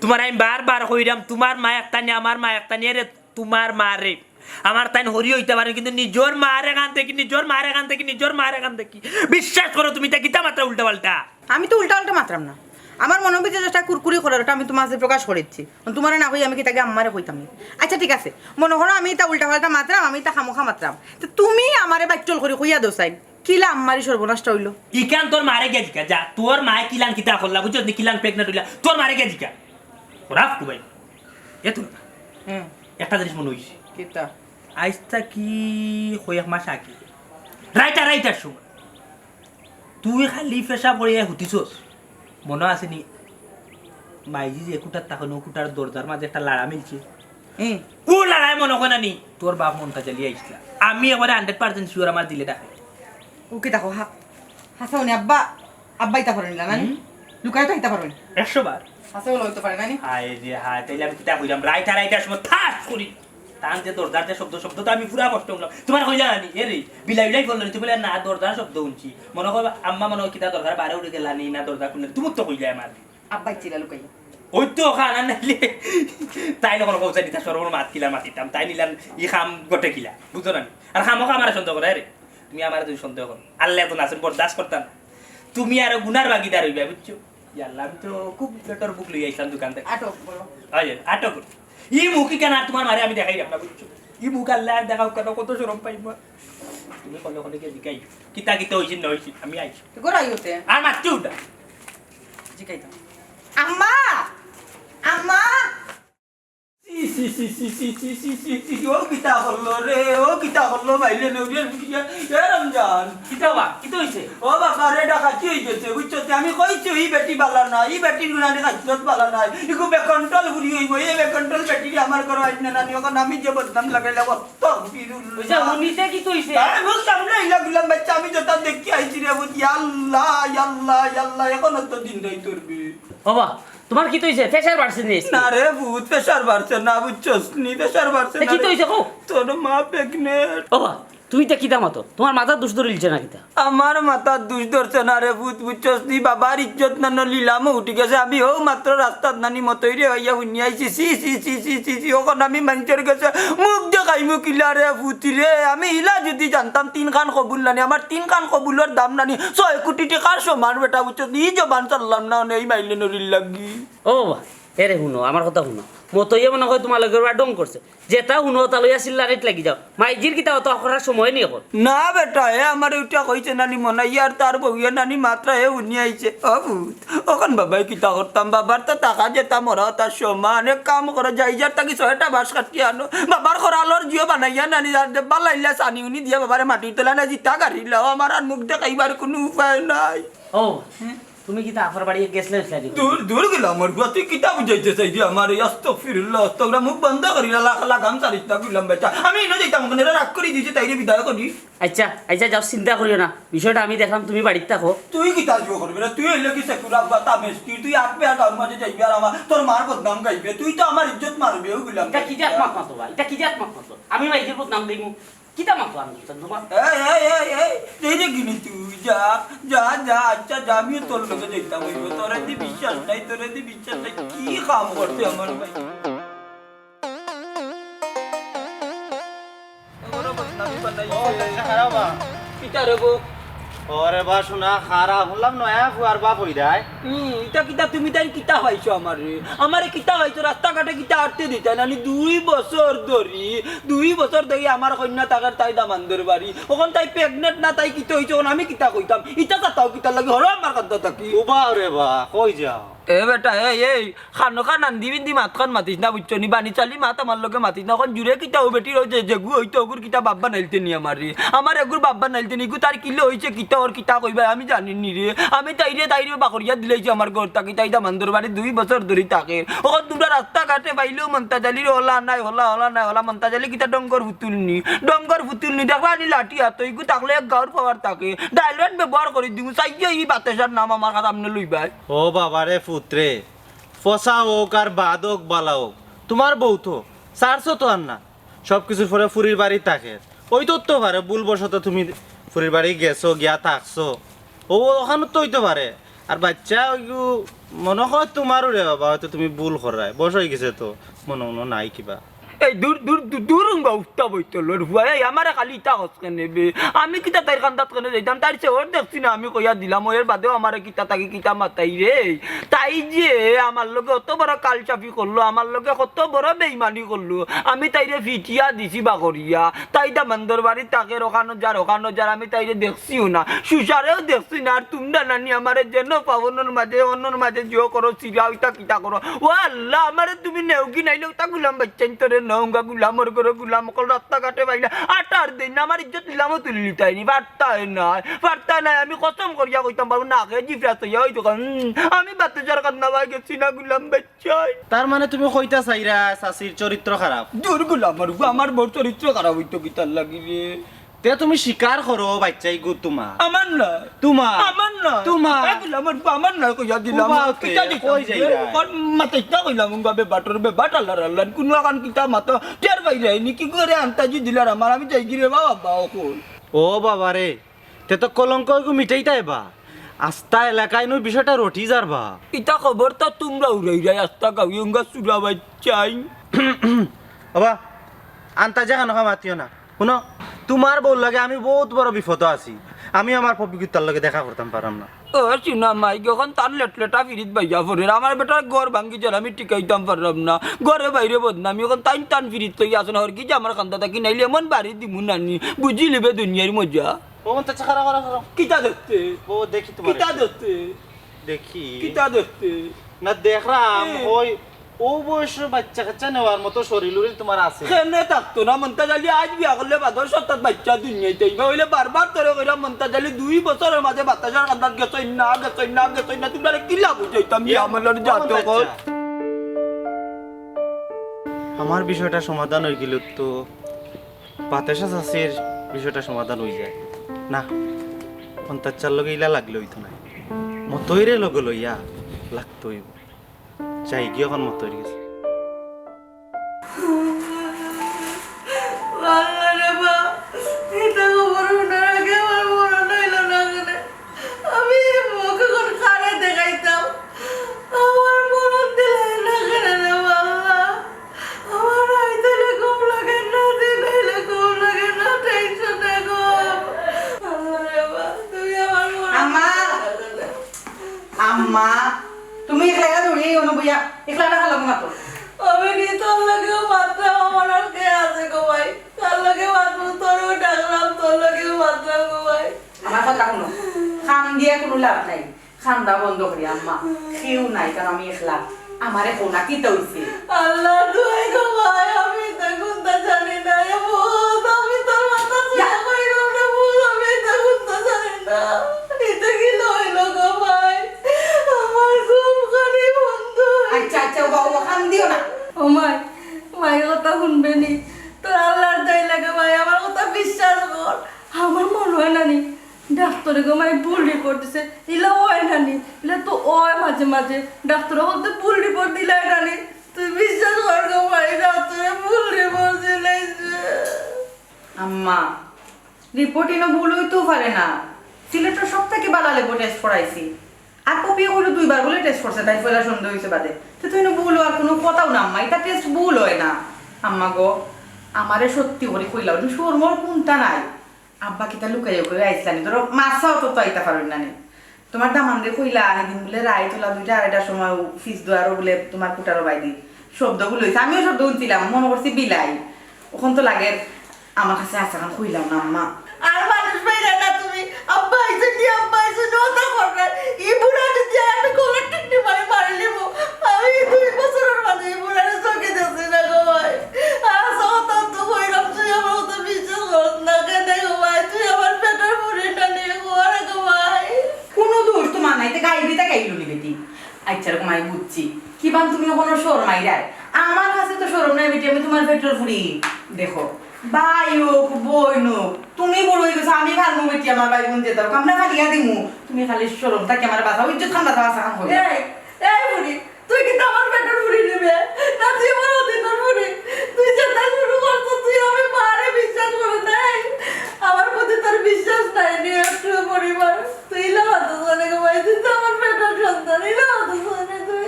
তুমার আমি বারবার কইরাম, তুমার মা একটানি, আমার মা একটানি, এরে তুমার মারে। আমার তাইন হরি অইতা পারে, কিন্তু নিজর মারে কান থাকি, নিজর মারে কান থাকি, নিজর মারে কান থাকি। বিশ্বাস করো তুমি, ইতা কিতা মাতরায় উল্টা পাল্টা। আমি তো উল্টা পাল্টা মাতরাম না। আমার মনো ভিতরে যেটা কুরকুরি করার, ওটা আমি তুমার মাঝে প্রকাশ করিচ্ছি। তুমারে না কই আমি কিতা গিয়া আম্মারে কইতাম নি? আচ্ছা, ঠিক আছে, মনো করো আমি ইতা উল্টা পাল্টা মাতরাম, আমি ইতা খামোখা মাতরাম। তো তুমি আমারে বাট্টল করি কইয়া দেও চাইন। কিলা আম্মারি সর্বনাশটা অইলো? ইখান তোর মারে গিয়া জিকা, যা, তোর মায়ে কিলান কিতা করলা, বুঝছস নি? কিলান প্রেগনেন্ট অইলা, তোর মারে গিয়া জিকা। রাখ কু ভাই, এ তোর হুম। একটা জিনিস মনো অইছে। কিতা? আইজ থাকি কয়েক মাস আগে, রাইতা, রাইতার সময় তুই খালি পেশাব করিয়া হুতিছস, মনো আছে নি? মাইজি যে কুটার তখন অউ কুটার দরজার মাঝে একটা লাড়া মিলছে। হুম। অউ লাড়ায় মনো কয় না নি? তোর বাপ মনটা জ্বালিয়া আইছলা। আমি একবারে হান্ড্রেড পার্সেন্ট শিওর আমার দিলে ডাকে। অউ কিতা কও, হা-, হাছা অনি আব্বা, আব্বা ইতা পারইন না, নানি? হুম। লুকাইয়া তো ইতা পারইন। একশো বার। হাছা অইলে অইতো পারে, নানি? হায় রে হায়, তাইলে আমি কিতা কইরাম? রাইতা রাইতার সময় ঠাস করি তান যে দরজার যে শব্দ, শব্দ তো আমি পুরা কষ্ট হুনলাম। তুমার কইলা নানি, এরে, বিলাই বিলাই বললো নি, তুমি বলে, "না, দরজার শব্দ হুনছি।" মনো কয়, আম্মা মনো কয় কিতা দরজার বারে উঠি গেলা নি, না দরজা খুললে, তুমি তো কইলা আমার। আব্বা ইচ্ছিলা লুকাইয়া। অউ তো খানা নাইলে, তাইন অখন কইছইন ইতা শরমর মাত কিলা মাতিতাম, তাইন ইলান ই কাম গটে কিলা, বুঝো না নি? আর খামোখা আমারে সন্দেহ করো, এরে, তুমি আমারে যদি সন্দেহ করো, আল্লায় তো নাসিব বরদাস্ত করতা না। তুমি আরো গুনার ভাগিদার অইবা, বুঝছো? ইয়াল্লা, আমি তো খুব পেটর ভুক লইয়া আইছলাম দোকান থাকি। আটক করো। অয়, আটক করো। ই মুখ ইখান আর তুমার মারে আমি দেখাইরাম না, বুঝছো? ই মুখ আল্লায় আর দেখাউক না, কত শরম পাইমু। তুমি কলে কলে গিয়া জিকাই, কিতা কিতা অইছে না অইছে, আমি আইছি। তো ঘর আইও তে। আর মাততে উঠা। জিকাই দাও। আম্মা! আম্মা! ছি, ছি, ছি, ছি, ছি, ছি, ছি, ছি, ও কিতা করলো রে, ও কিতা করলো, মাইলে নবীর বুঝিয়া, এ রমজান। কিতা বা, কিতা অইছে? ও বাবা রে, ডাকাতি অই গেছে, বুঝছো? তে আমি কইছি, ই বেটি বালা না, ই বেটির গুণানি খাসলত বালা না, ইগু বেকন্ট্রোল ফুরি অইবো, ই বেকন্ট্রোল বেটিরে আমার ঘরো আইন না, নানি, অখন আমি যে বদনাম লাগাইলাম, আস্তাগফিরুল্লাহ। অইছে, হুনিতে কিতা অইছে? তাই মুখ সামনে ইলা গুলাম বাচ্চা, আমি যেটা দেখি আইছি রে, বুঝি, আল্লাহ, আল্লাহ, আল্লাহ, অখন তো দিন রাইত করবে। বাবা, তুমার কিতা অইছে? প্রেশার বাড়ছে নি? না রে পুত, প্রেশার বাড়ছে না, বুঝছস নি? প্রেশার বাড়ছে তে না কিতা রে। অইছে কও? তোর মা প্রেগনেন্ট। বাবা, তুমি ইতা কিতা মাতো? তুমার মাথাত দুষ ধরিলিছে না কিতা? আমার মাথাত দুষ ধরছে না রে পুত, বুঝছস নি? বাবার ইজ্জত নানো লিলামো উঠি গেছে। আমি হউ মাত্র রাস্তাত নানি মতইরে অইয়া হুনি আইছি। ছি, ছি, ছি, ছি, ছি, ছি। অখন আমি মানষর গেছে মুখ দেখাইমু কিলা রে পুত রে? আমি ইলা যদি জানতাম তিনখান কবুল নানি, আমার তিনখান কবুলর দাম নানি ছয় কোটি টেকার সমান বেটা, বুঝছস নি? ই জবান ছাড়লাম না অনে ই মাইলে নবীর লাগি। ও বাবা, এরে হুনো, আমার কথা হুনো। মতইয়ে মনো কয় তুমার লগে ওরা ঢং করছে। যেটা হুনো, তা লইয়া চিল্লানিত লাগি যাও। মাইজির কিতা অত করার সময় নি অখন। না বেটা, হে আমারে উঠা কইছে নানি মনাইয়া, আর তার বউয়ে নানি মাত্র হে হুনি আইছে। ও পুত, অখন বাবায় কিতা করতাম? বাবার তো টাকা যেতা মরা তার সমান। এক কাম করো, যাই যার তাকি ছয়টা বাঁশ কাটিয়া আনো, বাবার খরালর জিও বানাইয়া নানি, যার যে বালাইলা সানি উনি দিয়া বাবারে মাটির তলা না জিতা গাড়ি লাও, আমার আর মুখ দেখাইবার কুনু উপায় নাই। ও, তুমি কিতা আফার বাড়ি গেছলায় নি? দূর, দূর গুলামর ফুয়া, তুই কিতা বুঝাইতে চাইরে আমারে? আস্তাগফিরুল্লাহ, আস্তাগফিরুল্লাহ, মুখ বন্ধ করি লা-, লা-, লাগাম ছাড়িস না গুলাম বেটা। আমি ইনো যাইতাম, অখন এরা রাগ করি দিছে, তাইরে বিদায় করি। আচ্ছা, আচ্ছা, যাও, চিন্তা করিও না, বিষয়টা আমি দেখলাম, তুমি বাড়িত থাকো। তুই কিতা জিও করবে না? তুই অইলে কি সেকুর আব্বা তা মেস্তির, তুই আট পেয়া গাঁওর মাঝে যাইবে আর আমার, তোর মার বদনাম গাইবে, তুই তো আমার ইজ্জত মারবে, ও গুলাম ইটা কি জাত মাত মাতো বা? ইটা কি জাত মাত মাতো? আমি মাইজির বদনাম দিমু? কিতা মাতো আমি, কিতা তোমার? এই, এই, এই, এই, এই রে গিনি তুই, যা, যা, যা, আচ্ছা, যা, আমিও তোর লগে যাইতাম অইবো। তোরে দি বিশ্বাস নাই, তোরে দি বিশ্বাস নাই, কি কাম করছে আমার ভাই? বড় বদনামি বানাইছে। ও, আচ্ছা, খারাপ বা? কিতা রে গো? ওরে বা, শোনা, খারাপ, হুনলাম নয়া ফুয়ার বাপ অইরায়। হুম, ইটা কিতা তুমি তাইন কিতা পাইছো আমারে? আমারে কিতা পাইছো? রাস্তাঘাটে কিতা আটতে দিতায় না নি? দুই বছর ধরি, দুই বছর ধরি আমার কইন্যা থাকের তাই দামান্দর বাড়ি। অখন তাই প্রেগনেন্ট না, তাই কিতা অইছে? অখন আমি কিতা কইতাম? ইটা কথাও কিতার লাগি? হরো আমার কান্দা থাকি। উবা রে বা, কই যাও? এ বেটা, এই, এই, খানো খান আন্দি বিন্দি মাত খান মাতিস না, বুঝছো নি? বানি চালি মাত আমার লগে মাতিস না। অখন জুরে কিতা ও বেটির অউ যে, যেগু অইতো অগুর কিতা বাপ বানাইলতে নি আমারে? আমার এগুর বাপ বানাইলতে নি, ইগু তার কিলা অইছে, কিতা ওর কিতা কইবা, আমি জানি নি রে। আমি তাইরে, তাইরে বাকরিয়া দিলাইছি আমার ঘর থাকি, তাই দামান্দর বাড়ি দুই বছর ধরি থাকের। অখন তুমরা রাস্তাঘাটে পাইলেও মন্তাজ আলির হলা নাই, হলা, হলা নাই, হলা মন্তাজ আলি কিতা ডঙ্গর ফুতুল নি, ডঙ্গর ফুতুল নি, দেখবা নি লাঠি আতো, ইগু থাকলে এক গাঁওর পাওয়ার থাকে, ডাইলরেট ব্যবহার করি দিমু, চাইয়ে ই বাতাসার নাম আমার সামনে লইবায়। ও বাবা রে ফুত রে, ফসা অউক আর বাদ অউক, বালা অউক, তুমার বউ তো, ছাড়ছো তো আর না। সব কিছুর পরে ফুরির বাড়ি থাকের। অইতো তো পারে, ভুলবশত তুমি ফুরির বাড়ি গেছো, গিয়া থাকছো। ও, অখানো তো অইতো পারে। আর বাইচ্চা অইগু, মনো কয় তুমারও রে বাবা, অয়তো তুমি ভুল কররায়। বয়স অইগেছে তো, মনো মনো নাই কিবা। এই দূর, দূর, দূর, দূর উঙ্গা উঠতা বইতো লড় ফুয়া। এই আমারে খালি ইতা কস কেনে বে? আমি কিতা তাইর কান্দাত কেনে যাইতাম? তাইর চেওর দেখছি না আমি কইয়া দিলাম, এর বাদেও আমারে কিতা থাকি কিতা মাতাইরে। তাই যে আমার লগে অত বড় কালসাফি করলো, আমার লগে কত বড় বেইমানি করলো, আমি তাইরে ফিটিয়া দিছি বাকরিয়া। তাই দামান্দর বাড়ি থাকের, অখানো যার, অখানো যার, আমি তাইরে দেখছিও না, সুসারেও দেখছি না। আর তুমরা নানি আমারে যেন পাও অনর মাঝে, অনর মাঝে জিও করো, চিরাও ইতা কিতা করো। ও আল্লাহ, আমারে তুমি নেও কি নাইলে উতা গুলাম বাইচ্চাইন্তরে নেও, উঙ্গা গুলামর ঘরো গুলাম অকল রাস্তাঘাটে পাইলে আটার দেইন না, আমার ইজ্জত নিলামো তুলিলিতায় নি, পারতায় নায়, পারতায় নায়। আমি কসম করিয়া কইতাম পারমু না, আগে জিফরা থইয়া ওই দোকান, হুম, আমি বাতাসার কান্দা বায় গেছি না গুলাম বাইচ্চাইন। তার মানে তুমি কইতা চাইরায় চাচির চরিত্র খারাপ? দূর গুলামর ফুয়া, আমার বউর চরিত্র খারাপ অইতো কিতার লাগি রে? তে তুমি স্বীকার করো, বাইচ্চাইগু তুমার। আমার নায়। তুমার। আমার নায়। তুমার। এ গুলামর ফুয়া, আমার নায় কইয়া দিলাম। উবা অতে, কিতা দিতাম? কই যাইরায়? ওর মাথায় কিতা কইলাম, উঙ্গা বেবাটর বেবাট আল্লার আল্লার, কুনু আখান কিতা মাতো টের পাইরায় নি, কি করে আন্তাজি দিলার আমার, আমি যাইগি রে বাবা, বাবা অকল। ও বাবা রে, তে তো কলঙ্ক অইগু মিটাইতায় বা। আস্তা এলাকায় নু বিষয়টা রটি যার বা। ইতা খবর তো তুমরা উড়াইরায়, আস্তা গাঁওয়ে উঙ্গা চুরা বাইচ্চাইন। বাবা, আন্তাজে খানো খা মাতিও না। হুনো, তুমার বউর লগে আমি বউত বড় বিপদো আছি। আমি আমার পপিকুত্তার লগে দেখা করতাম পাররাম না। ও, হুনো মাই, অখন তান লেটলেটা ফিরিত বাইয়া পড়ের। আমার বেটার ঘর ভাঙ্গি যার, আমি টিকাইতাম পাররাম না। ঘরে বাইরে বদনামি, অখন তাইন তান ফিরিত লইয়া আছইন। হরগি যে আমার কান্দা থাকি নাইলে এমন বাড়ি দিমু নানি, বুঝিলিবে দুনিয়ার মজা। ও, মন চাচ্ছে খাড়া, খাড়া, খাড়া। কিতা দেখতে? ও, দেখি তুমার কিতা একটা। দেখতে? দেখি। কিতা দেখতে? না, দেখরাম, এ। ওই অউ বয়সর বাইচ্চা-কাইচ্চা নেওয়ার মতো শরীল-উরিল তুমার আছে? কেনে থাকতো না, মন্তাজ আলী আইজ বিয়া করলে বাদর সপ্তাত বাইচ্চা দুনিয়াইত আইবা। অইলে বারবার তোরে কইরাম, মন্তাজ আলী দুই বছরর মাঝে বাতাসর কান্দাত গেছইন না, গেছইন না, গেছইন না, তুমরারে কিলা বুঝাইতাম, ও মন্তাজ আলী। আমার বিষয়টা সমাধান অইগেলো তো বাতাসা চাচির বিষয়টা সমাধান অইযায়। না, মন্তাজ চাচার লগে ইলা লাগলে অইতো নায়, মতইরে লগে লইয়া লাগতো অইবো। যাইগি অখন মতইর গেছে। আল্লাহ রে বা, ইতা খবর হুনার আগে আমার মরণ অইলো না কেনে? আমি ই মুখ অখন কারে দেখাইতাম? আমার মরণ দিলায় না কেনে রে বা আল্লাহ? আমার রাইত অইলে ঘুম লাগে না, দিন অইলে ঘুম লাগে না, টেনশনে ঘুম। আল্লাহ রে বা, তুমি আমার মরণ আম্মা! দিলায় না কেনে? আম্মা, তুমি একলা একলা দৌড়ি অনো বইয়া, একলা একলা খালো ঘুমাতো। আমি নি তোর লগেও মাতরাম, আমার আর কে আছে গো ভাই? কার লগে মাতমু? তোরেও ডাকলাম, তোর লগেও মাতরাম গো ভাই। আমার কথা হুনো, কান্দিয়া কুনু লাভ নাই। কান্দা বন্ধ করি আম্মা, কেউ নাই, কারণ আমি একলা। আমারে কও না, কিতা অইছে? আল্লার দোয়াই গো ভাই, আমি ইতা কুন্তা জানি না। এ ভূত, আমি তোর মাথা ইয়া। ছুঁয়া কইরাম রে ভূত, আমি ইতা কুন্তা জানি না। ইতা কিলা অইলো গো ভাই? আমার ঘুম খালি বন্ধ অইছে। আচ্ছা, আচ্ছা, ওবা, ওবা, কান্দিও না। ও মাই, মাই কথা হুনবে নি? তোর আল্লার দোয়াই লাগে মাই, আমার কথা বিশ্বাস কর। আমার মনো অয় না নি, ডাক্তরে গো মাই ভুল রিপোর্ট দিছে, ইলা অয় না নি, ইলা তো অয় মাঝে মাঝে, ডাক্তরে কইতে ভুল রিপোর্ট দিলায় না নি, তুই বিশ্বাস কর গো মাই, ডাক্তরে ভুল রিপোর্ট দিলাইছে। আম্মা, রিপোর্ট ইনো ভুল অইতেও পারে না, সিলেটর সব থাকি ভালা ল্যাবো টেস্ট করাইছি, আর পপিয়ে কইলো দুইবার বুলে টেস্ট করছে, তাইর পয়লা সন্দেহ অইছে বাদে, তে তো ইনো ভুল অওয়ার কুনু কথাউ না আম্মা, ইতা টেস্ট ভুল অয় না। আম্মা গো, আমারে সত্যি করি কইলাও, শরমর কুন্তা নাই। আব্বা কিতা লুকাইয়া করি আইছলা নি? ধরো, মাছাও তো, তো আইতা পারইন না নি। তুমার দামান্দে কইলা, হিদিন বুলে রাইত অলা দুইটা আড়াইটার সময় ফিস দুয়ারো বুলে তুমার কুটারো বাইদি শব্দ বুলে অইছে। আমিও শব্দ হুনছিলাম, মনো করছি বিলাই। অখন তো লাগের আমার কাছে আছে, অখন কইলাম না, আম্মা। আর মানুষ পাইরায় না তুমি। আব্বা আইছে নি, আব্বা আইছে নি, ওটা করবে। ই বুড়া যদি আমি গলার টিকনি মারি মারি লিমু। আমি দুই বছরর মাঝে ই বুড়ারে চোখে দেখছি না গো ভাই। আর সব তো কইলাম, তুই আমার কথা বিশ্বাস করস না। কেনে গো ভাই? তুই আমার পেটর ফুড়ি না নি গো, আরে গো ভাই। কুনু দোষ তুমার নাই, তে গাইবি তা গাইলো নি বেটি। আচ্ছা, এরকম আমি বুঝছি। কিবান তুমি অখনো শরমাইরায়? আমার কাছে তো শরম নাই বেটি, আমি তুমার পেটর ফুড়ি। দেখো, ভাই অউক, বইন অউক, তুমি বুড়া অইগেছো, আমি পারমু বেটি, আমার ভাই বইন যেতা অউক, আমরা ফালিয়া দিমু। তুমি খালি শরম থাকি আমারে বাঁচাও, ইজ্জত খান বাঁচাও, আশা খান করি। এই, এই বুড়ি, তুই কিতা আমার পেটর ফুড়ি নিবে? না, তুই আমার অদিনর ফুড়ি। তুই যেতা শুরু করছস, তুই আমি মারে বিশ্বাস করে নাই। আমার প্রতি তোর বিশ্বাস নাই নি একটু পরিমাণ। তুই ইলা মাতস কেনে গো ভাই, তুই তো আমার পেটর সন্তান, ইলা মাতস কেনে তুই?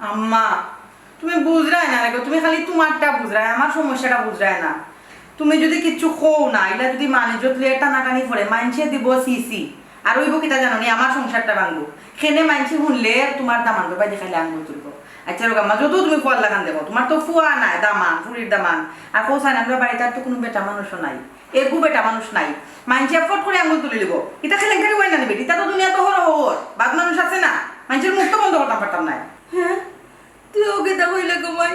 আম্মা, তুমি বুঝরায় না রে গো, তুমি খালি তুমারটা বুঝরায়, আমার সমস্যাটা বুঝরায় না। তুমি যদি কিচ্ছু কও না, ইলা যদি মানিজ্জত লইয়া টানাটানি পড়ে, মাইনষে দিবো ছি ছি। আর অইবো কিতা জানো নি, আমার সংসারটা ভাঙবো। কেনে মাইনষে হুনলে তুমার দামান্দর বায়দি খালি আঙ্গুল তুলবো। আচ্ছা, রোগ আম্মা, যত তুমি ফুয়ার লাখান দেখো, তুমার তো ফুয়া নাই, দামান, ফুড়ির দামান। আর কও চাই না, আমরার বাড়িত আর তো কুনু বেটা মানুষও নাই, এগু বেটা মানুষ নাই। মাইনষে ফট করি আঙ্গুল তুলি লিবো। ইতা কেলেঙ্কারি অয় না নি বেটি, ইতা তো দুনিয়াত অহরহ অর। বাদ মানুষ আছে না, মাইনষর মুখ তো বন্ধ করতাম পারতাম নায়। হ্যাঁ? তুই অউ কিতা কইলে গো মাই?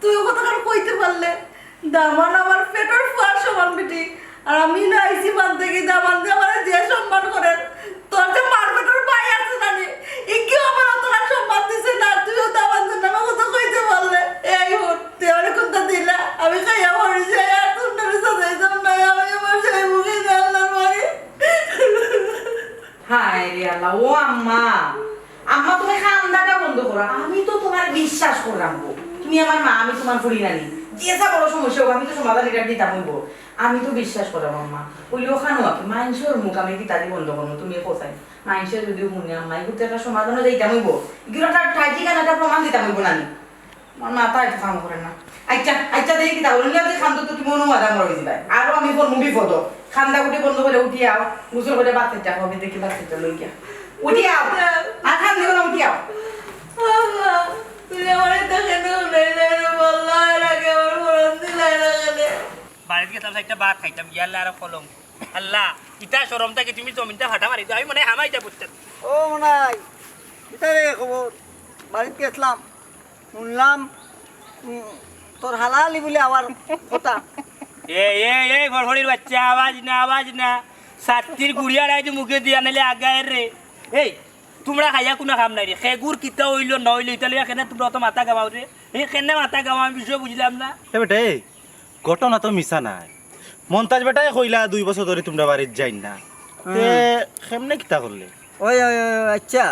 তুই অউ কথাখান কইতে পারলে? দামান আমার পেটর ফুয়ার সমান বেটি। আর আমি না আইছি মানতে কি দামান্দে আমারে যে সম্মান করের। তোর যে মার পেটর ভাই আছে জানি, ই কিও আমারে অতখান সম্মান দিছে না, তুইও দামান্দর নামে কথা কইতে পারলে? এই হুন, তুই আমারে কুন্তা দিলা, আমি খাইয়া মরি যাই, আর তোর নামে সাজাইতাম না, আমি আমার সেই মুখে আল্লার বাড়ি। হায় রে আল্লাহ, ও আম্মা, আম্মা, তুমি কান্দাটা বন্ধ করো। আমি তো তুমার বিশ্বাস করলাম গো, তুমি আমার মা, আমি তুমার ফুড়ি নানি। যে যা বড় সমস্যা অউক, আমি তো সমাধান ইটা দিতাম অইবো। আমি তো বিশ্বাস করলাম আম্মা। অইলে অখানো আর কি, মাইনষর মুখ আমি কিতাদি বন্ধ করমু, তুমি কও চাই। মাইনষে যদি হুনে আম্মা, ইগুর তো একটা সমাধানও দিতাম অইবো। ইগুর একটা ঠাই ঠিকানা, একটা প্রমাণ দিতাম অইবো না নি? আমার মাথায় তো কাম করে না। আচ্ছা, আচ্ছা, দেখি কিতা বলো, নিয়ে তুই কান্দো তো তুমি অনুবাদ আমরা অই যাবায়। আরো আমি পড়মু বিপদ। কান্দা-কুটি বন্ধ করি উঠি আও, গোসল করি বাথরুমো যাও, আমি দেখি বাথরুমো লই গিয়া। উঠি আও, আর কান্দিও না, উঠি আও। আল্লাহ, তুই আমারে ইতা কেনে হুনাইলে রে, আল্লাহ, এর আগে আমার মরণ দিলাই না কেনে? বাড়িত গেছলাম, চাইরটা ভাত খাইতাম, গিয়া আল্লাহ আরো কলম। আল্লাহ, ইতা শরম থাকি তুমি জমিনটা ফাটা মারি দিও, আমি মনে অয় হামাই যা বুঝতে। ও মনাই, ইতা রে খবর, বাড়িত গেছলাম। হুনলাম, উম, তোর হালালি বুলে আবার কথা। এই, এই, এই, ফড়ফড়ির বাচ্চা, আওয়াজ না, আওয়াজ না। ছাত্তির গুড়িয়া রাইতে মুখে দিয়া নাইলে আগায় রে। এই, তুমরা খাইয়া কুনু কাম নাই রে। খেগুর কিতা অইলো না অইলো, ইতা লইয়া কেনে তুমরা অত মাথা ঘামাও রে? এই কেনে মাথা ঘামাও, আমি বিষয় বুঝলাম না। এ বেটা, এই ঘটনা তো মিছা নায়। মন্তাজ বেটায় কইলা দুই বছর ধরি তুমরা বাড়িত যাইন না। তে হুম। কেমনে কিতা করলে? ওই, ওই, ওই, আচ্ছা,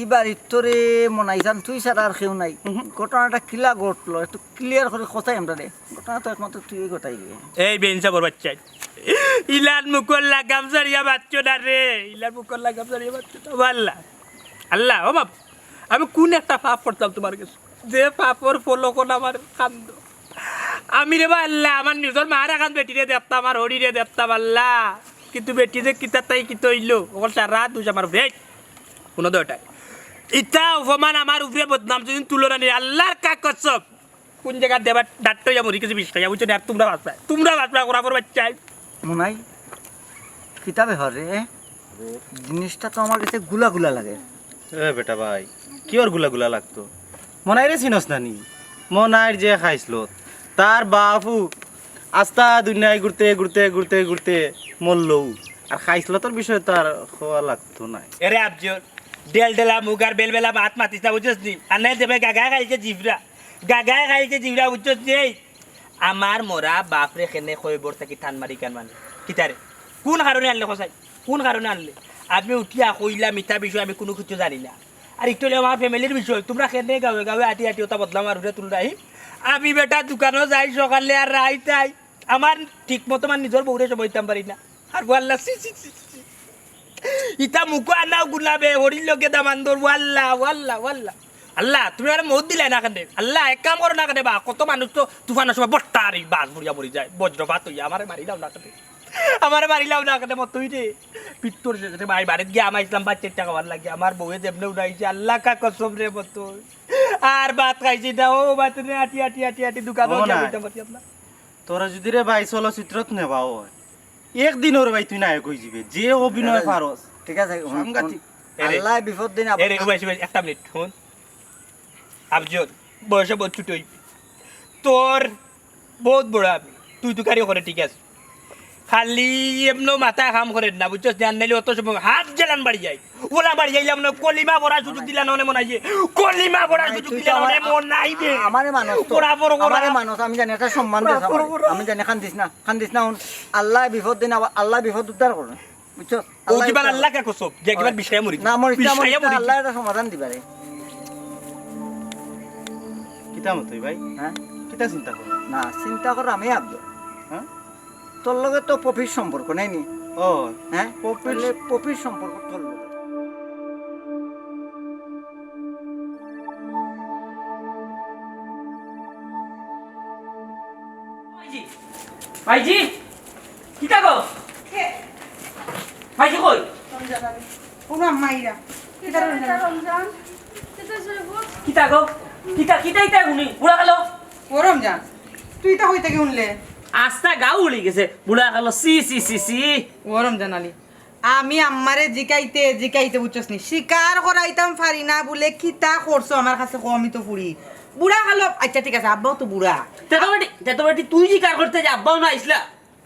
ই বাড়িত তো রে মনাইছান তুই ছাড়া আর কেউ নাই। উহু। ঘটনাটা কিলা ঘটলো? একটু clear করি কথাই আমরা রে। ঘটনা তো একমাত্র তুই ঘটাইবে। এই বেইনসাবর বাচ্চা, ইলান মুখর লাগাম সারিয়া বাচ্চো না রে, ইলান মুখর লাগাম সারিয়া বাচ্চো না। ও আল্লাহ, আল্লাহ, ও বাপ, আমি কোন একটা পাপ করতাম তুমার গেছে, যে পাপর ফল অখন আমার কান্দো। আমি রে বা আল্লাহ, আমার নিজর মার আখান বেটিরে দেখতাম, আর হরিরে দেখতাম আল্লাহ, কিন্তু বেটি যে কিতা তাই কিতা অইলো, অখন সারা দুষ আমার উপরে। এই, হুনো দে ওটাই, ইতা অপমান আমার উপরে বদনাম যদি তুলো না নি, আল্লাহর কা কসম, কোন জাগাত দেবা ডাট্ট ইয়া মরি গেছে বিষ খাইয়া, বুঝছো নি? আর তুমরা বাঁচবা, তুমরা বাঁচবা, ওরা পর বাচ্চাই। মনাই, কিতা ব্যাপার রে? জিনিসটা তো আমার কাছে গুলা গুলা লাগে। এ বেটা ভাই, কিওর গুলা গুলা লাগতো? মনাইরে চিনস না নি? মনাইর যে খাইছলত, তার বাফু আস্তা দুনিয়ায় ঘুরতে, ঘুরতে, ঘুরতে, ঘুরতে মরলউ। আর খাইছলতর বিষয়ে তো আর কওয়া লাগতো নায়। এরে আফজল, ডেলডেলা মুগার বেলবেলা মাত মাতিস না, বুঝছস নি? আর নাই দেবে গাগায় খাইছে জিভরা, গাগায় খাইছে জিভরা, বুঝছস নি? এই, আমার মরা বাফরে কেনে কয়বর থাকি টান মারি কান মানে? কিতারে? কোন কারণে আনলে কসাই? কোন কারণে আনলে? আমি উঠিয়া কইলাম, ইতা বিষয় আমি কুনু কিচ্ছু জানি না। আর ইকটু অইলে আমার family-র বিষয়, তুমরা কেনে গাঁওয়ে গাঁওয়ে আটি আটি ওটা বদলা মারুরে তুলরায়? আমি বেটা দোকানো যাই সকালে আর রাইত আই, আমার ঠিক মতো আমার নিজর বউরে সময় দিতাম পারি না। আর ওয়াল্লা, ছি, ছি, ছি, ছি। ইতা মুখো আনাও গুনাবে, হরির লগে দামান্দর, ওয়াল্লা, ওয়াল্লা, ওয়াল্লা। আল্লাহ, তুমি আমারে মউত দিলায় না কেনে? আল্লাহ, এক কাম করো না কেনে বা, কত মানুষ তো তুফানর সময় বট্টা আর এই বাস বুড়িয়া মরি যায়, বজ্রপাত অইয়া, আমারে মারিলাও না কেনে? আমারে মারিলাও না কেনে, মত তুই রে? পিত্তর শেষে ভাই বাড়িত গিয়া আমাইছিলাম, বাচ্চার টাকা ভালো লাগে, আমার বউয়ে যেমনে উঠাইছে, আল্লাহ কা কসম রে মত। আর ভাত খাইছি না, ও ভাত রে, আটি, আটি, আটি, আটি, দোকানো ও গিয়া না। বইতাম পারি আল্লাহ। তোরা যদি রে ভাই চলচ্চিত্রত নেবা অয়, একদিন ওর ভাই তুই নায়ক অইযিবে, যে অভিনয় পারস। ঠিক আছে, হুন, সাংঘাতিক। হুন। এরে, আল্লাহ বিপদ দিন আপ-, এরে, উবাই, উবাই, একটা মিনিট, হুন। আফজল, বয়সে বহুত ছোট অইবি। তোর বহুত বড় আমি। তুই তুকারি করে ঠিক আছে। খালি এমনও মাথা কাম করে না, বুঝছস? জান নাইলে অত সময় হাত জেলান বাড়ি যাই। ওলা বাড়ি যাইলাম না, কলিমা পড়ার সুযোগ দিলা না, মনে মনে হয় যে কলিমা পড়ার ভাই, সুযোগ তুই দিলা তো না, আমার, মনে মনে হয় যে আমারে মানুষ তো, বরাবর ওরা। আমারে মানুষ, আমি জানি এটা সম্মান দিয়ে বরাবর সবাই। ওরা। আমি জানি, কান্দিস না, কান্দিস না, হুন। আল্লাহ বিপদ দিন, আবার আল্লাহ বিপদ উদ্ধার করুন, বুঝছো? ও আল্লাহ কিবার উদ্ধার আল্লাহ করুন। কা কসম, যে একবার হয়। বিষয়ে মরি। না, মরিস না, বিষয়ে মরিস না, মরি। আল্লাহ এটা সমাধান দিবা রে। কিতা মতই ভাই? হ্যাঁ? কিতা চিন্তা করো? না, চিন্তা কর আমি আব্দুল। হ্যাঁ? তোর লগে তো পপির সম্পর্ক নাই নি? ও, হ্যাঁ? পপির তাহলে পপির সম্পর্ক তোর লগে। ভাইজি, ভাইজি, কিতা গো? কে? ভাইজি কই? রমজান আলী। ও মা, মাইরা। কিতা কিতা রমজান? রমজান? কিতা জয়পুর? কিতা গো? কিতা, কিতা ইতা হুনি? বুড়া কালো। ও রমজান, তুই ইতা কই থাকি হুনলে? আস্তা গাউ উড়ি গেছে। বুড়া কালো, ছি, ছি, ছি, ছি। ও রমজান আলী, আমি আম্মারে জিকাইতে, জিকাইতে বুঝছস নি? স্বীকার করাইতাম পারি না বুলে কিতা করছো আমার কাছে ক, আমি তো ফুড়ি। বুড়া কালো, আচ্ছা ঠিক আছে, আব্বাও তো বুড়া। তে তো বেটি, তে তো বেটি তুই স্বীকার করতে যে আব্বাও না আইসলা।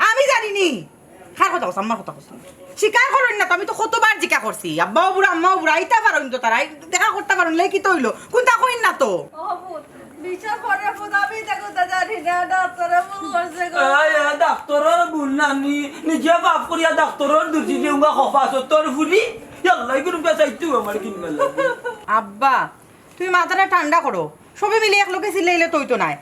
আমি জানি নি। কার কথা কস? আম্মার কথা কস। স্বীকার করইন না তো, আমি তো কতবার জিকা করছি। আব্বাও বুড়া, আম্মাও বুড়া, আইতা পারইন তো তারা, দেখা করতা পারইন, লে কিতা অইলো? কুনতা কইন না তো। ও পুত, বিচার করে পুত, আমি ইতা কুনতা জানি না, ডাক্তরে ভুল করছে গো। এই, এই, ডাক্তরর ভুল না, নি-, নিজে পাপ করিয়া ডাক্তরর দুষি দিউঙ্গা খফা সত্তর ফুলি, ইয়াল্লাই গুরু বেচাইতু আমার কিনবার লাগবে। আব্বা, তুমি মাথাটা ঠান্ডা করো, সবে মিলে এক লগে চিল্লাইলে তো অইতো নায়।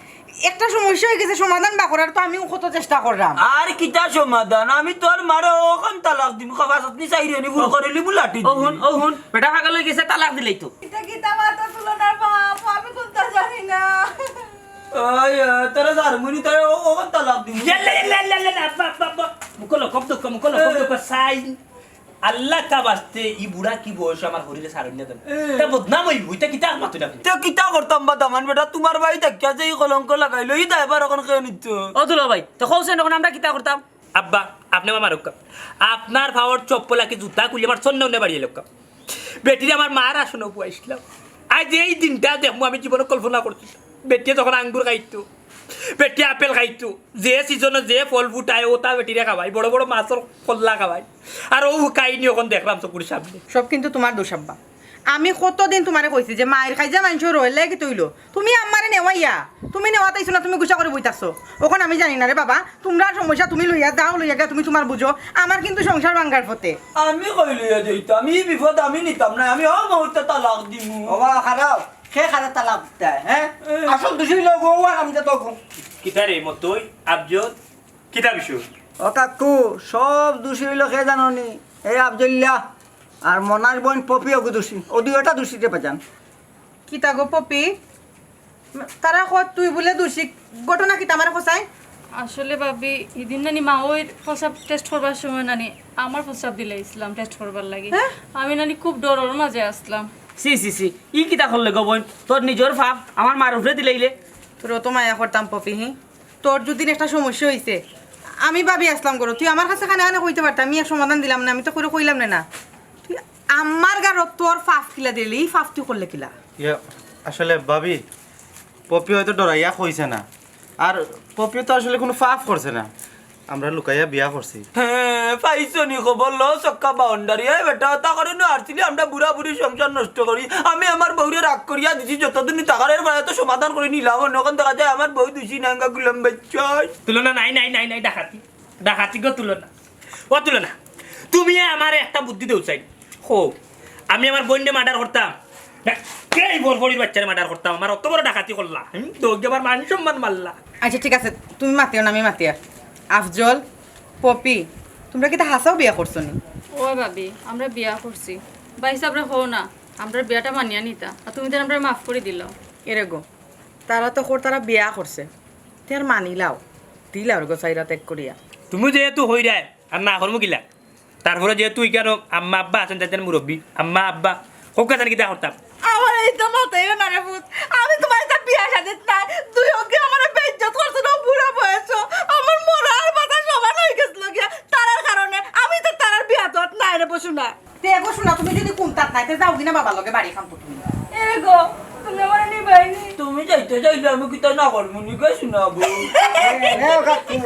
একটা সমস্যা অই গেছে, সমাধান বার করার তো আমিও কত চেষ্টা করলাম। আর কিতা সমাধান? আমি তোর মারে অখন তালাক দিমু, খফা সত্তর চাইরে নি ভুল করিলি মু লাঠি ও হুন, দিমু। ও হুন, বেটা পাগল অই গেছে, তালাক দিলাই তো। ইতা কিতা মাথা তুলো না বাপ, আমি কুনতা জানি না। ওই, ওই, তোরা জারমুনি, তোরা ও, ও তালাক দিবি। ইয়াল্লা, ইয়াল্লা, ইয়াল্লা, ইয়াল্লা, আব্বা, আব্বা, আব্বা। মুকলো, কব দুঃখ, মুকলো, কব দুঃখ, সাইন। আল্লাহ কা বাস্তে, ই বুড়া কি বয়স আমার হরিরে সারইন না দেন। এ। তা বদনাম অইবো, ইতা কিতা মাতো না। তে কিতা করতাম বা দামান বেটা, তুমার ভাই থাকিয়া যে ই কলঙ্ক লাগাইলো, ই দায়ভার অখন কে নিতো? ও দুলা ভাই, তে কওছেন অখন আমরা কিতা করতাম? আব্বা, আপনে আমার রক্ষা। আপনার পাওর চপ্পল আকি জুতা খুলি আমার সন্না উন্নে বাড়িয়ে লোকা। বেটিরে আমার মার আসনে বওয়াইছলাম। আইজ এই দিনটা দেখমু আমি জীবনে কল্পনা করছি না। বেটিয়ে যখন আঙ্গুর খাইতো, বেটিয়ে আপেল খাইতো, যে সিজনো যে ফল ফুটায় ওটা বেটিরে খাওয়াই, বড় বড় মাছর কল্লা খাওয়াই। আর অউ কাহিনী অখন দেখরাম চকুর সামনে। সব কিন্তু তুমার দোষ আব্বা। আমি কতদিন তুমারে কইছি যে মাইর খাইজা মানষর রইলে কিতা অইলো? তুমি আম্মারে নেওয়াইয়া, তুমি নেওয়াত আইছো না, তুমি গুছা করি বই থাকছো। অখন আমি জানি না রে বাবা, তুমরার সমস্যা তুমি লইয়া যাও, লইয়া গিয়া তুমি তুমার বুঝো। আমার কিন্তু সংসার ভাঙ্গার পথে। আমি কই লইয়া যাইতাম? ই বিপদ আমি নিতাম না, আমি অউ মুহূর্তে তালাক দিমু। বাবা, খারাপ। কে কারে তালাক দেয়, হে? এ। আসল দোষী অইলো গো, আর আমি তো গো। কিতা রে মতই, আফজল, কিতা বিষয়? ও কাকু, সব দোষী অইলো কে জানো নি? এই আফজল্লা আর মনার বইন পপি অগু দোষী। অউ দুইওটা দোষী রে বাজান। কিতা গো পপি? তারা কয় তুই বুলে দোষী। ঘটনা কিতা আমারে কছাইন? আসলে ভাবি, হিদিন নানি মাওইর প্রস্রাব টেস্ট করবার সময় নানি আমার প্রস্রাব দিলাইছলাম টেস্ট করবার লাগি। হে? আমি নানি খুব ডরর মাঝে আছলাম। ছি, ছি, ছি, ই কিতা করলে গো বইন? তোর নিজর ফাফ আমার মার উপরে দিলাইলে। তোরে অত মায়া করতাম পপি, হি? তোর যুদি একটা সমস্যা অইছে, আমি ভাবি আছলাম ঘরো, তুই আমার কাছে কানে কানে কইতে পারতে, আমি এক সমাধান দিলাম নে, আমি তো করে কইলাম নে না। তুই আমার গারো তোর ফাফ কিলা দিলি, ই ফাফ তুই করলে কিলা? ইয়া, আসলে ভাবি, পপি হয়তো ডরাইয়া কইছে না, আর পপিও তো আসলে কুনু ফাফ করছে না, আমরা লুকাইয়া বিয়া করছি। হে, পাইছো নি খবর? ল ছক্কা বাউন্ডারি। এই বেটা, অতা করে নু আরছিলি আমরা বুড়া বুড়ি সংসার নষ্ট করি। আমি আমার বউরে রাগ করিয়া দিছি, যতদিন থাকার এর বাদে তো সমাধান করি নিলাম। অখন দেখা যায় আমার বউ দোষী নাঙ্গা গুলাম বাচ্চাই। তুলনা নাই, নাই, নাই, নাই, ডাকাতি। ডাকাতি গো তুলনা। ও তুলনা, তুমি আমারে একটা বুদ্ধি দেও চাই। কও, আমি আমার বইনরে মার্ডার করতাম। না, কে এই বড় বড়ির বাচ্চারে মার্ডার করতাম? আমার অত বড় ডাকাতি করলা। হুম, তো আবার মান সম্মান মারলা। আচ্ছা, ঠিক আছে, তুমি মাতিও না, আমি মাতিয়ার। আফজল, পপি, তুমরা কিতা হাছাউ বিয়া করছো নি? ওই ভাবি, আমরা বিয়া করছি। ভাইসাবরে কও না, আমরার বিয়াটা মানিয়া নিতা। আর তুমি তাইন আমরারে মাফ করি দিলাও। এরে গো, তারা তো কর তারা বিয়া করছে। তে আর মানিলাও, দিলাও রে গো চাইরা ত্যাগ করিয়া। তুমি যেহেতু হইরায়, আর না করমু কিলা? তারপরে যেহেতু ইখানো আম্মা আব্বা আছইন, তাইন মুরব্বি, আম্মা আব্বা, কউক্কা জানি কিতা করতাম। আমার ইতা মাথায়ও না রে পুত, আমি তুমার ইতা বিয়া শাদিত নাই। দুই অগে আমারে বেইজ্জত করছো না বুড়া বয়সো, আমার মরা আর বাঁচা সমান অইগেছলো গিয়া তারার কারণে। আমি তো তারার বিয়াত নাই রে বসু না। তে গো শুনা, তুমি যুদি কুন্তাত নাই, তে যাওগি না বাবার লগে বাড়ি খান তো তুমি। এরে গো, তুমি আমারে নিবায়নি? তুমি যাইতে চাইলে আমি কিতা না করমু নি গো শুনা বউ। এ, এ, ও কাকু।